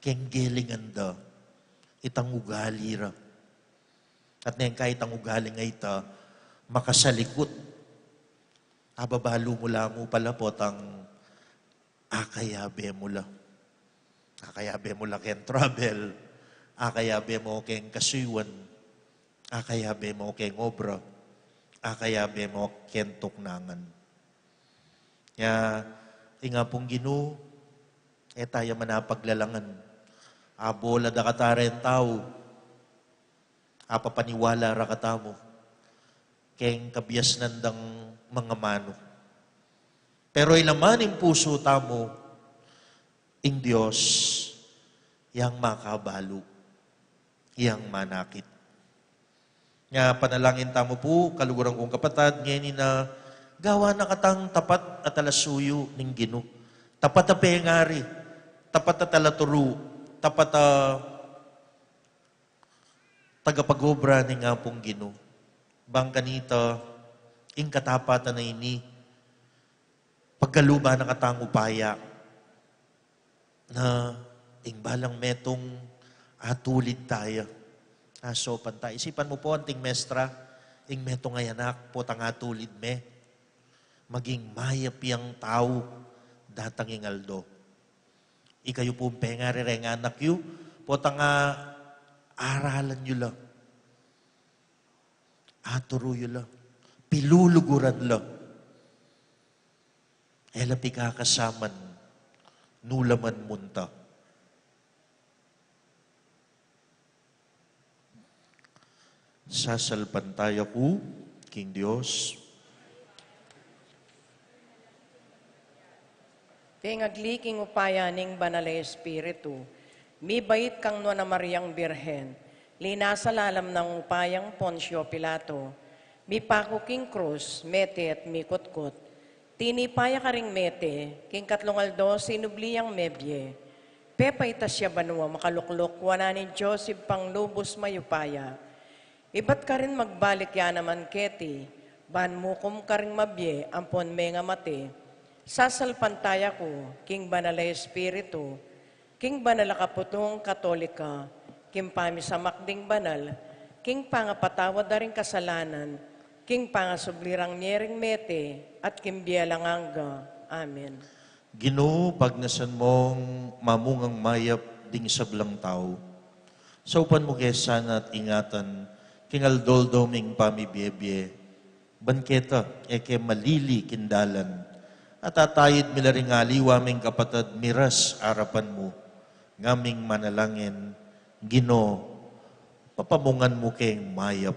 keng gelingan da itang ugali ra. At neng kai itang ugali a ita makasalikut. Ababalu mu la mu pala potang akayabe mu la. Akayabe mu la keng travel, akayabe mu keng kasuyuan, akayabe mu keng obra, akayabe mu keng tuknangan. Ya, ing Apung Ginu, e taya man apaglalangan. Abola da kata reng tau, apapaniwala ra katamu keng kabiasnan dang mangamanu. Pero ilaman ing pusu tamu, ing Dios yang makabalu, yang manakit. Nya panalangin tamu pu, kaluguran kung kapatad, ngeni na gawa na katang tapat a talasuyu ning Ginu. Tapat a pengari, tapat a talaturu, tapat a tagapagobra ning Apung Ginu. Bang kanita, ing katapatan a ini, pagkaluban na katang upaya, na ing balang metung atulid taya. Asopan ta. Isipan mu pu anting mestra, ing metung a anak, potang atulid me. Maging mayap yang tau datang ing aldo. Ikayu pu pengari reng anak yu, potang aralan yu la. Aturu yu la. Piluluguran la. E la pikakasaman, nu la man munta. Sasalpantaya ku king Dios. Pengagli king upaya ning Banal a Espiritu, mibait kang Nuan a Mariang Birhen, linasa lalam nang upayang Poncio Pilato, mipaku king krus, mete at mikutkut. Tinipa ya karing mete, king katlung aldo sinubli yang mebie. Pepaitas ya banua makalukluk wanan ning Dios Ibpang lubus mayupaya. Ibat karin magbalik ya naman keti, ban mukum karing mabie ampon mengamate. Sasalpantaya ku king Banal a Espiritu, king banal a kaputung Katolika, king pamisamak ding banal, king pangapatawad da ring kasalanan, king pangasubli rang mie ring mete, at king bie alang angga. Amen. Ginu, pagnasan mung mamungang mayap ding sablang tau. Saupan mu ke sana at ingatan king aldo-aldo ming pamibie-bie. Ban keta e ke malili king dalan. At atayid mi la ring aliwa ming kapatad miras arapan mu. Ngaming manalangin, Ginu, papamungan mu keng mayap.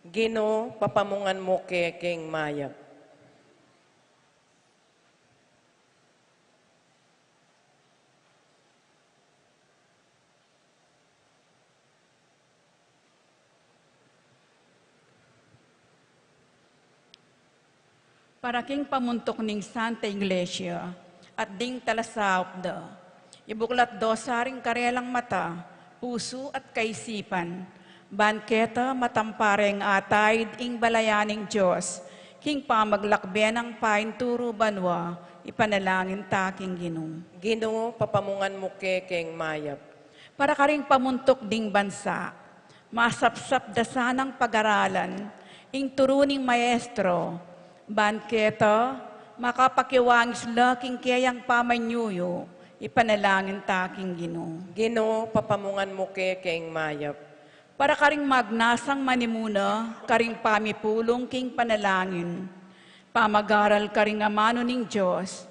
Ginu, papamungan mu ke keng mayap. Para king pamuntuk ning Santa Iglesia at ding talasaup da, ibuklat do sa ring karelang mata, pusu at kaisipan, ban keta matampa reng atayid ing balayan ning Dios, king pamaglakbe nang painturu banua, ipanalangin ta king Ginu. Ginu, papamungan mu ke keng mayap. Para karing pamuntuk ding bansa, masapsap da sanang pagaralan ing turu ning maestro, ban keta makapakiwangis la king keyang pamanyuyu, ipanalangin ta king Ginu. Ginu, papamungan mu ke keng mayap. Para karing magnasang manimuna karing pamipulung king panalangin, pamagaral karing amanu ning Dios,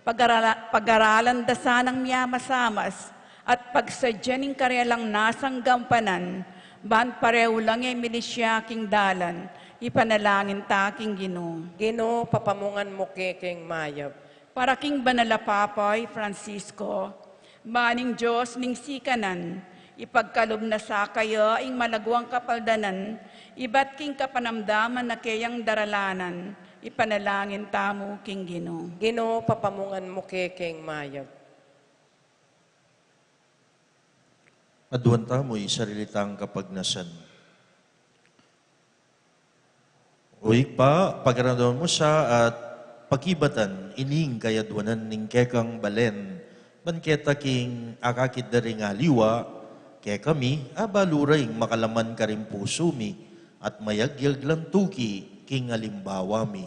pagarala-, pagaralan da sanang miyamasamas at pagsadya ning karelang nasang gampanan, Ban parehu lang e milisya king dalan, ipanalangin ta king Ginu. Ginu, papamungan mu ke keng mayap. Para king banal a Papa i Francisco, ban ing Dios ning sikanan, ipagkalub na sa kaya ing malaguang kapaldanan, ibat king kapanamdaman na keyang daralanan, ipanalangin tamu king Ginu. Ginu, papamungan mu ke keng mayap. Aduan tamu i sarili tang kapagnasan. O Ibpa, pakiramdaman mu sa at pakibatan ining kayaduanan ning kekang balen, ban keta king akakit da ring aliwa, kekami, abalu ra ing makalaman karing pusu mi, at mayagyag lang tuki king alimbawa mi.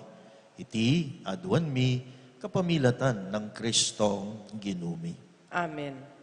Iti, aduan mi, kapamilatan nang Kristong Ginu mi. Amen.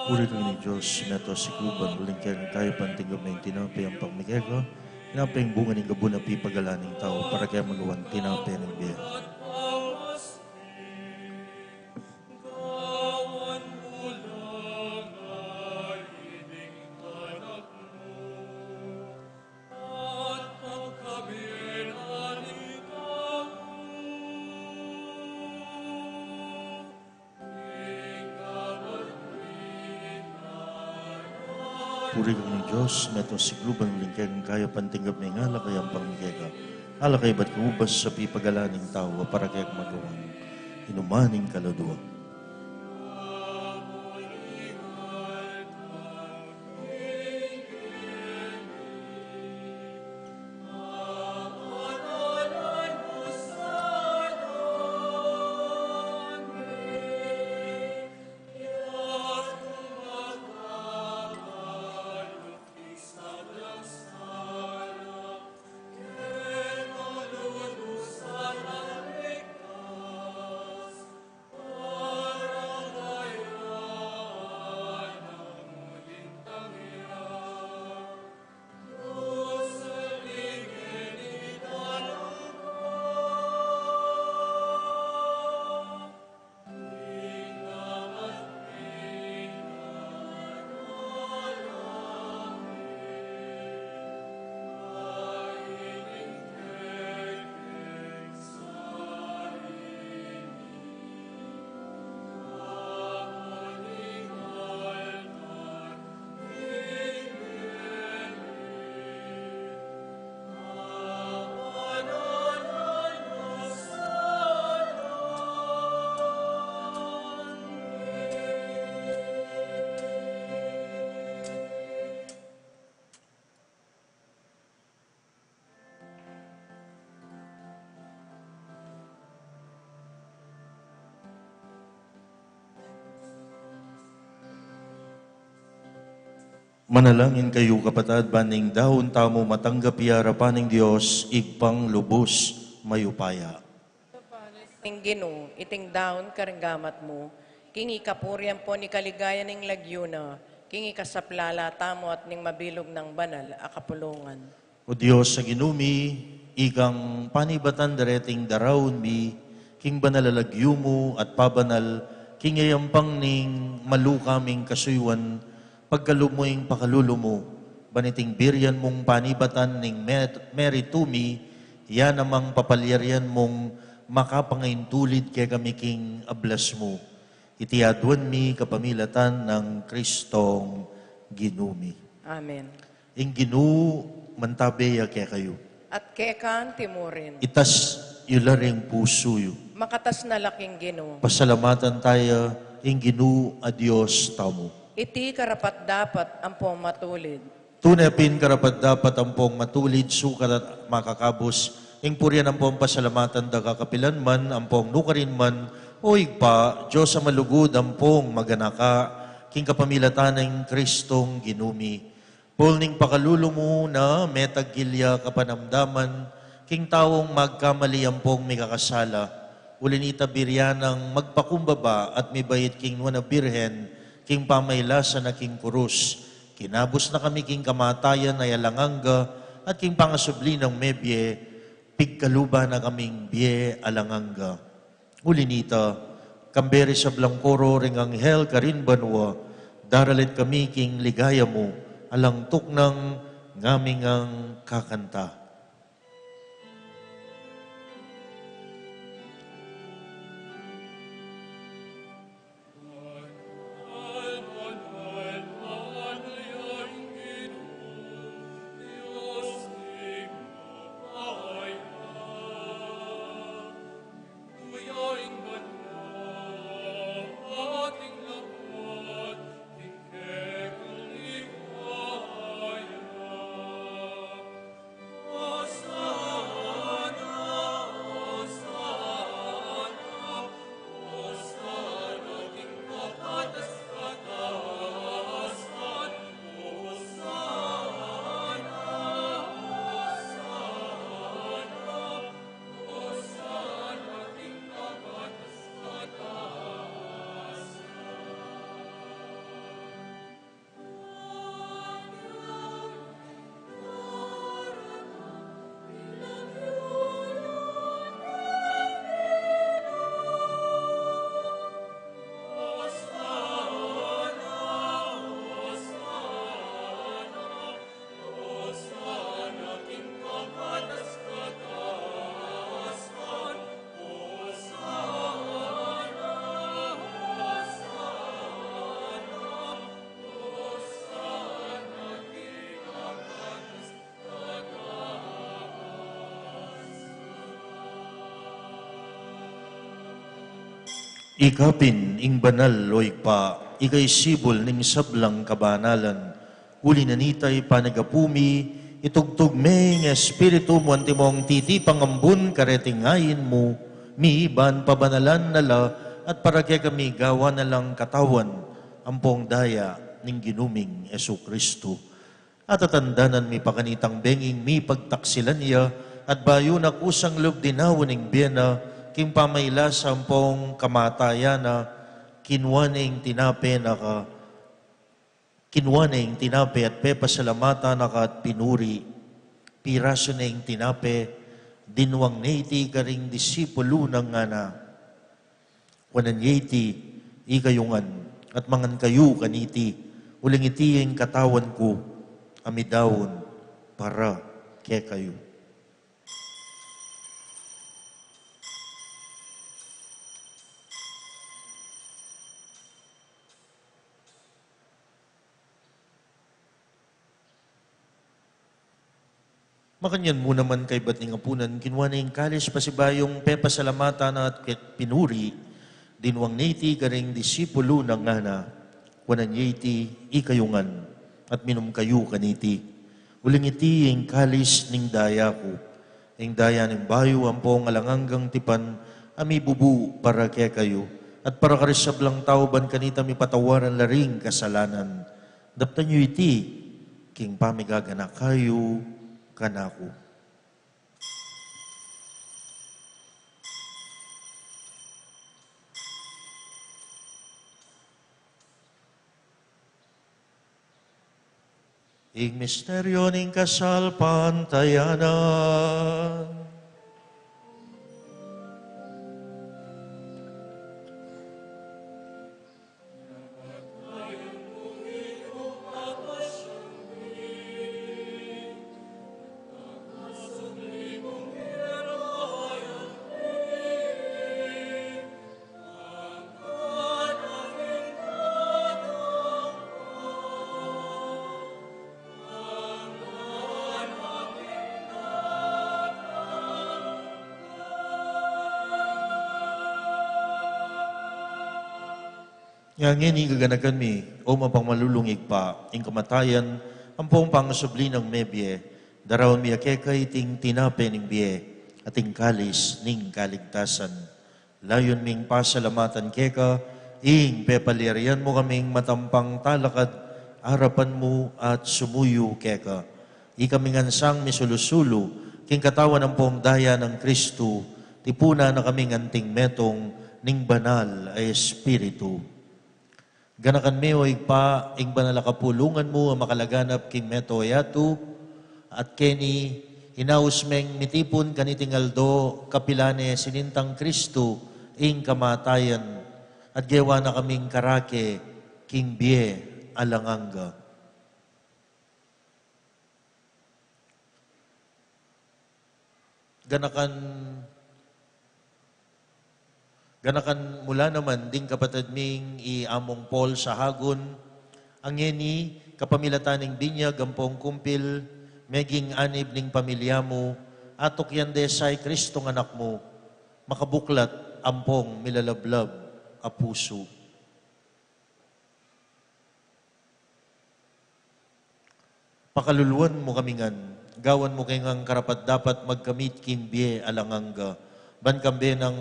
Purihin ing Dios, meto sikluban, uling keng kayapan tinggap me ing tinape ampang mi keka, tinape ing bunga ning gabun a pipagalan ning tau, para keng magawan tinape ning bie. Purihin ing Dios, meto sikluban, uling keng kayapan tinggap me ing alak a ampang mi keka. Alak a ibat king ubas a pipagalan ning tau, a para keng magawan inuman ning kaladua. Manalangin kayu, kapatad, ban ing daun tamu matanggap ya arapan ning Dios, Ibpang lubus mayupaya. Ning Ginu, iting daun karing gamat mu, king ikapuri ampon ikaligaya ning lagyu na, king ikasaplala tamu at ning mabilug nang banal a kapulungan. O Dios a Ginu mi, ikang panibatan dareting daraun mi, king banal a lagyu mu at pabanal, king yayampang ning maluka ming kasuyuan, pagkalub mu ing pakalulu mu, ban iting birian mung panibatan ning mer-, meritu mi, ya namang papalyarian mung makapangaintulid kekami king ablas mu. Iti aduan mi kapamilatan nang Kristong Ginu mi. Amen. Ing Ginu mantabe ya kekayu. At keka antimurin. Itas yu la ring pusu yu. Makatas na la king Ginu. Pasalamatan taya ing Ginu a Dios tamu. Iti karapat-dapat ampong matulid. Tune pin karapat-dapat ampong matulid, sukat at makakabus, ing purian ampong pasalamatan da ka kapilan man, ampong nukarin man, O Ibpa, Dios a malugud ampong maganaka, king kapamilatan nang Kristong Ginu mi. Pulning pakalulu mu na metagil ya kapanamdaman, king taung magkamali ampong mikakasala, uli nita birian nang magpakumbaba at mibait king Nuan a Birhen, king pamailasa na king kurus, kinabus na kami king kamatayan a alang angga, at king pangasubli nang mebie, pigkaluban na kaming bie alang angga. Uli nita, kambe ring sablang koro ring anghel karin banua, daralit kami king ligaya mu, alang tuknang ngaming kakanta. Ika pin ing banal, o Ibpa, ika ing sibul ning sablang kabanalan. Uli na nita, ipanyawad mu mi, itubud me ing Espiritu mu antimong titipang ambun kareting ain mu, mi ban pabanalan na la at para kekami gawan na lang katawan ampong daya ning Ginu ming Jesucristo. At tatandanan mi pa kanitang benging mipagtaksilan ya, at bayu na kusang lub dinaun ing bie na, king pamailasa ampong kamatayan na, kinua ne ing tinape na ka, kinua ne ing tinape at pepasalamatan na ka at pinuri, pirasu ne ing tinape, dinwang ne iti karing disipulu na ngana, Kuanan ye iti ikayu ngan, at mangan kayu kaniti, uling iti ing katawan ku, a midaun para kekayu. Makanyan mu naman kaybat ning apunan, kinua ne ing kalis pasibayung pepasalamatan na at ke-, pinuri, dinwang ne iti karing disipulu na ngana, kuanan ye iti ikayu ngan, at minum kayu kaniti. Uling iti ing kalis ning daya ku, ing daya ning bayu ampong alang anggang tipan, a mibubu para kekayu, at para karing sablang tau ban kanita mipatawaran la ring kasalanan. Daptan yu iti, king pamigaganaka yu kanaku. Ing misteryo ning kasalpantayanan. Ngeni gaganakan mi, O Mapagmalulung Ibpa, ing kamatayan ampong pangasubli nang mebie, daraun mi keka iting tinape ning bie at ing kalis ning kaligtasan. Layun ming pasalamatan keka ing pepalyarian mu kaming matampang talakad arapan mu at sumuyu keka. Ikami ngan sang misulu-sulu king katawan ampong daya nang Kristu, tipunan na kaming anting metung ning Banal a Espiritu. Ganakan me, O Ibpa, ing banal a kapulungan mu a makalaganap king mabilug a yatu, at keni inaus meng mitipun kaniting aldo kapilan ne sinintang Kristu ing kamatayan, at gewa na kaming karake king bie alang angga. Ganakan, ganakan mu la naman ding kapatad ming i Among Paul Sahagun, a ngeni kapamilatan ning binyag ampong kumpil, meging anib ning pamilya mu, atukyan de sa i Kristong Anak mu, makabuklat ampong milalablab a pusu. Pakaluluan mu kami ngan, gawan mu keng karapat-dapat magkamit king bie alang angga, ban kambe nang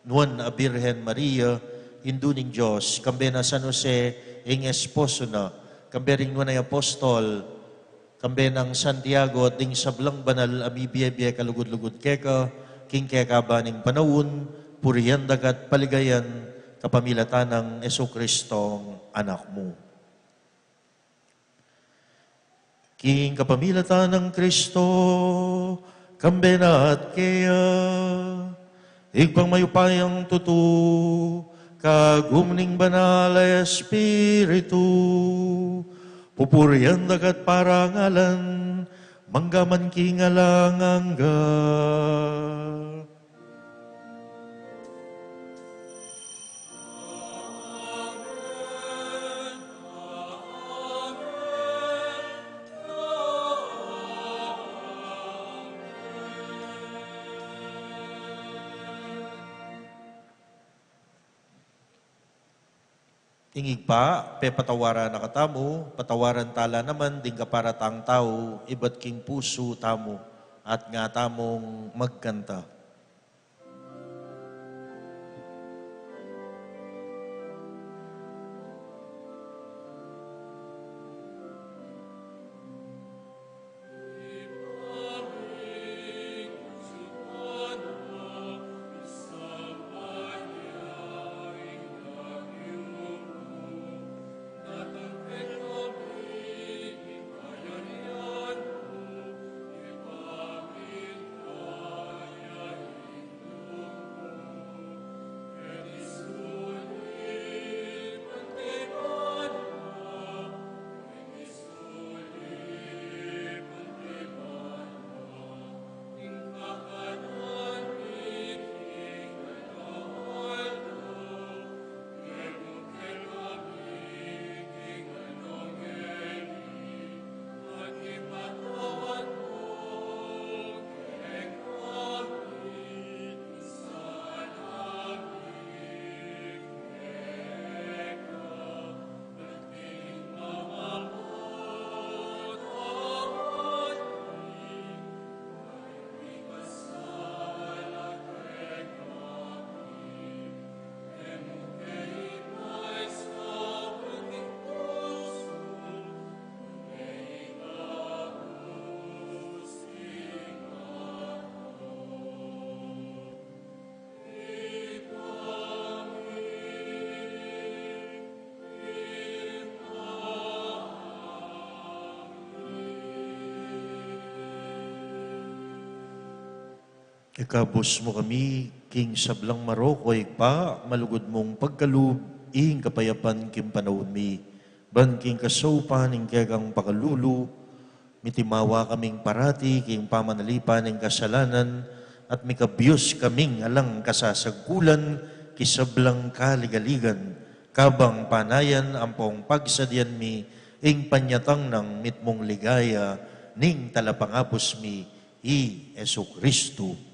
Nuan a Birhen Maria, Indu ning Dios, kambe nang San Jose, ing esposo na, kambe ring nuan a apostol, kambe nang Santiago, at ding sablang banal a mibie-bie kalugud-lugud keka, king kekaban ning panaun, purian da ka at paligayan, kapamilatan nang Jesucristong Anak mu. King kapamilatan nang Kristo, kambe na at keya, Ibpang mayupayang tutu, kagum ning Banal a Espiritu, pupurian da ka at parangalan, mangga man king alang angga. Ing Ibpa, pepatawaran na katamu, patawaran ta la naman ding kapara tang tau ibat king pusu tamu, at nga tamung magkanta. Ikabus mu kami king sablang marok, o Ibpa, malugud mung pagkalub ing kapayapan king panaun mi, ban king kasaupan ning kekang pakalulu, mitimawa kaming parati king pamanalipan ning kasalanan, at mikabyus kaming alang kasasagkulan king sablang kaligaligan, kabang panayan ampong pagsadian mi ing panyatang nang mitmung ligaya ning talapangabus mi, i Jesucristo.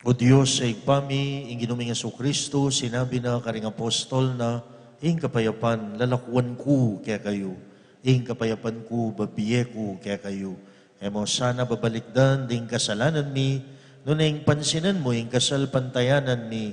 O Dios a Ibpa mi, ing Ginu ming Jesucristo, sinabi na karing apostol na, ing kapayapan lalakuan ku kekayu, ing kapayapan ku babie ku kekayu. E mu sana babalikdan ding kasalanan mi, nune ing pansinan mu ing kasalpantayanan mi,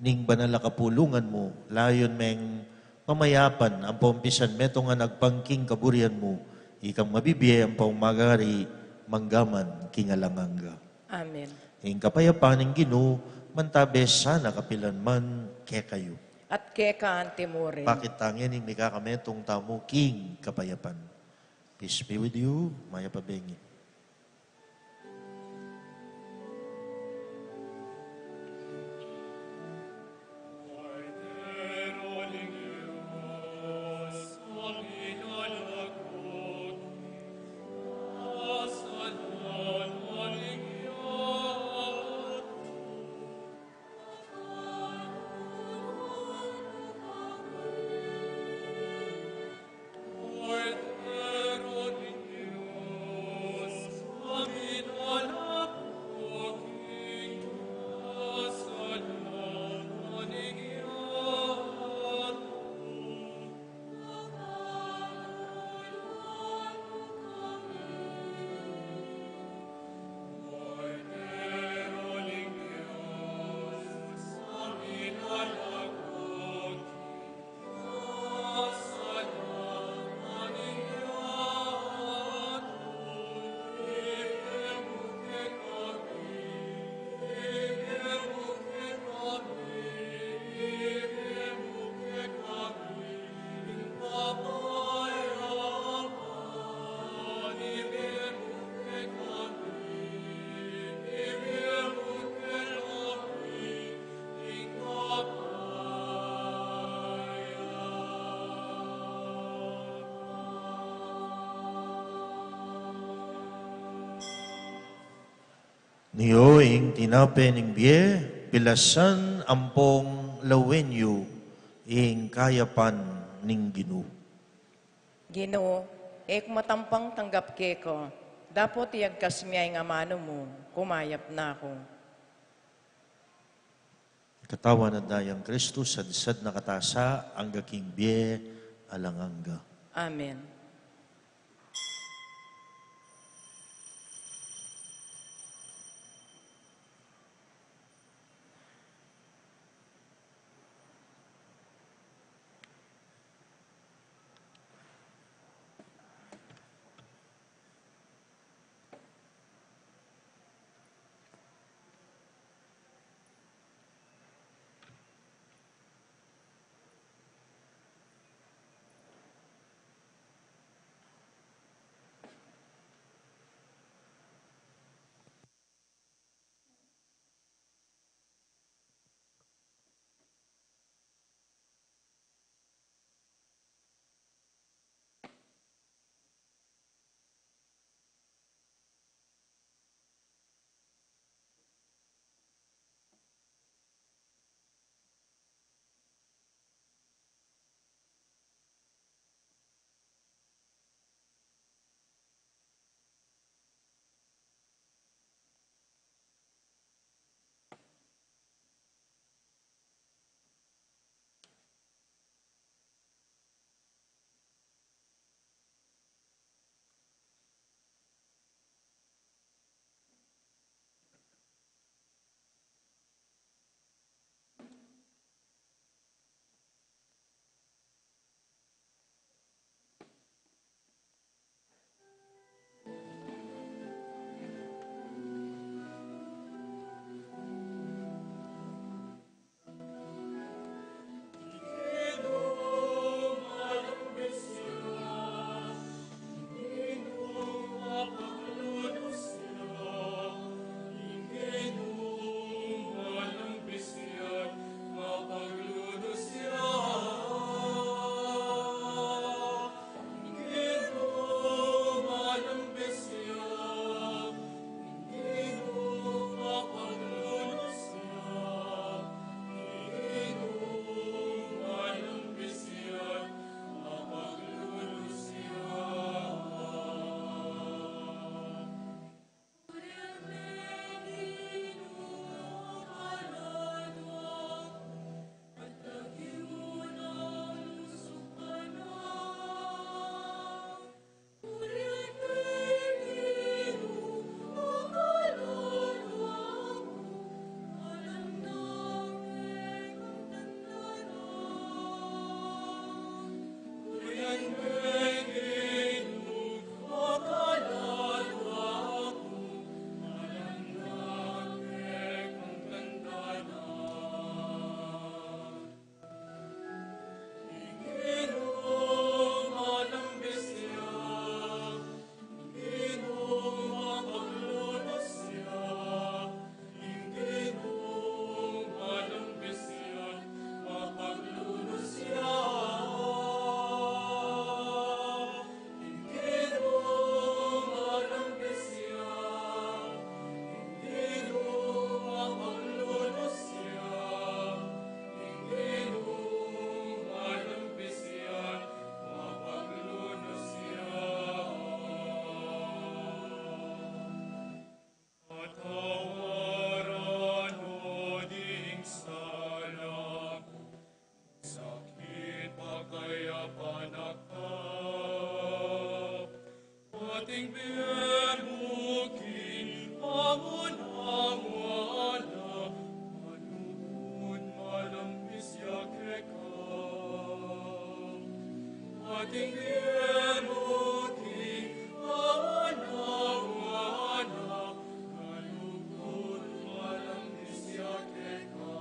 ning banal a kapulungan mu, layun meng pamayapan ampong pisan metung a nagpang king kaburian mu, ikang mabibie ampong magari manggaman king alang angga. Amen. Ing kapayapan ning Ginu, mantabe sana kapilan man kekayu. At keka anti mu rin. Pakit ta ngening mikakametung tamu king kapayapan. Peace be with you. Mayap a bengi. Nio ing tinape ning bie, pilasan ampong lawen yu ing kayapan ning Ginu. Ginu, e ku matampang tanggap keka, dapot iyagkas mi ya ing amanu mu, kumayap na ku. Katawan at dayang Kristu, sadsad na katasa, angga king bie alang angga. Amen. Ating bie mu king pangunawa na, manukun malambis ya keka. Ating bie mu king pangunawa na, manukun malambis ya keka.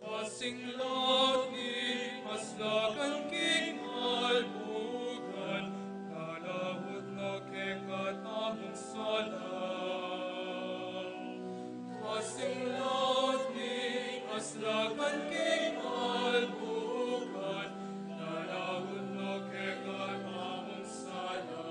Kasing laut ning aslakan king albugan, lalaut na kekatamung sala. Kasing laut ning aslakan king albugan, lalaut na kekatamung sala.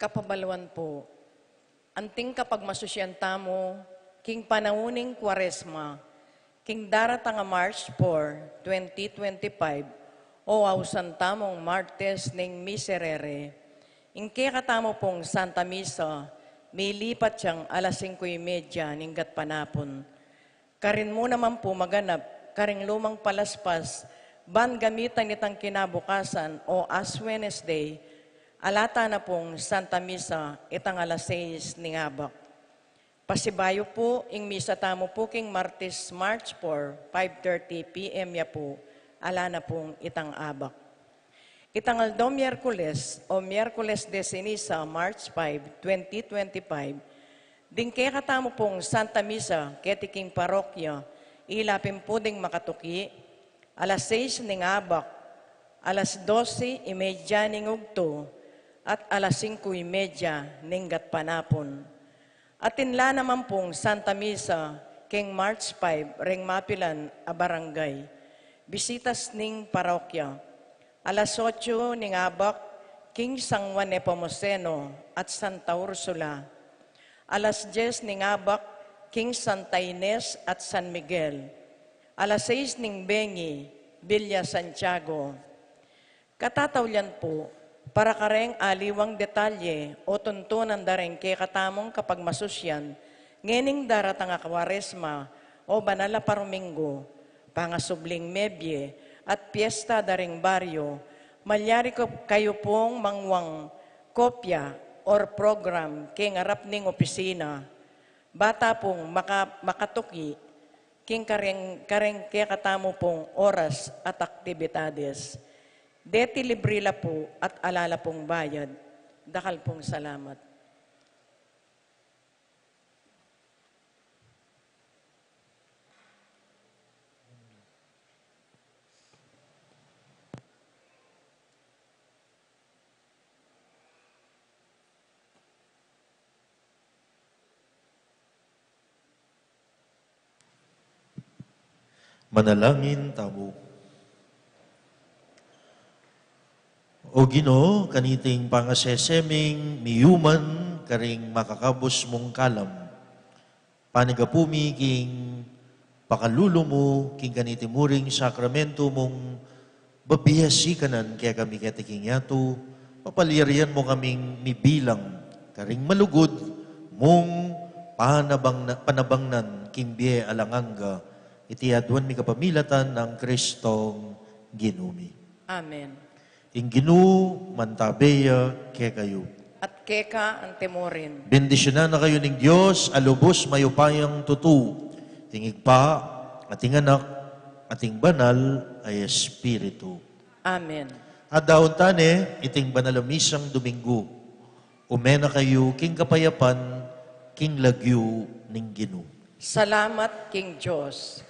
Kapabaluan pu, anting kapagmasusian tamu king panaun ning Kuaresma, king daratang a March four, twenty twenty-five, o ausan tamung Martes ning Miserere. Ing kekatamu pung Santa Misa, milipat yang alas singko y media ning gatpanapun. Karin mu naman pu maganap karing lumang palaspas, ban gamitan itang kinabukasan o Ash Wednesday, ala ta na pung Santa Misa itang alas sais ning abak. Pasibayu pu, ing misa tamu pu king Martes, March four, five thirty P M ya pu, ala na pung itang abak. Itang aldo Miyerkules o Miyerkules de Ceniza, March five, twenty twenty-five, ding kekatamu pung Santa Misa keti king parokya, ila pin pu ding makatuki, alas sais ning abak, alas dose y media ning ugtu, at alas singko y media ning gatpanapun. Atin la naman pung Santa Misa king March five reng mapilan a barangay. Bisitas ning parokya. Alas otso ning abak, king San Juan Nepomuceno at Santa Ursula. Alas dies ning abak king Santa Ines at San Miguel. Alas sais ning bengi, Villa Santiago. Katataulian pu, para kareng aliwang detalye o tuntunan da reng kekatamung kapagmasusyan ngening daratang a Kuaresma o banal a paruminggu, pangasubling mebie at piesta da ring baryo, malyari ko kayu pung mangwang kopya or program king arap ning opisina. Bata pung maka-, makatuki king kareng, kareng kekatamu pung oras at aktibidades. Deti libri la pu at ala la pung bayad. Dakal pung salamat. Manalangin tamu. O Ginu, kaniting pangasese ming miyuman karing makakabus mung kalam, panigapu mi king pakalulu mu king kaniti muring sakramentu mung babie sikanan kekami keti king yatu, papalyarian mu kaming mibilang karing malugud mung panabang-, panabangnan king bie alang angga. Iti aduan mi kapamilatan nang Kristong Ginu mi. Amen. Ing Ginu mantabe ya kekayu. At keka antimurin. Bendisyunan na kayu ning Dios a lubus mayupayang tutu, ing Ibpa, at ing Anak, at ing Banal a Espiritu. Amen. At daun tane, iting banal a misang Domingo, ume na kayu king kapayapan, king lagyu ning Ginu. Salamat king Dios.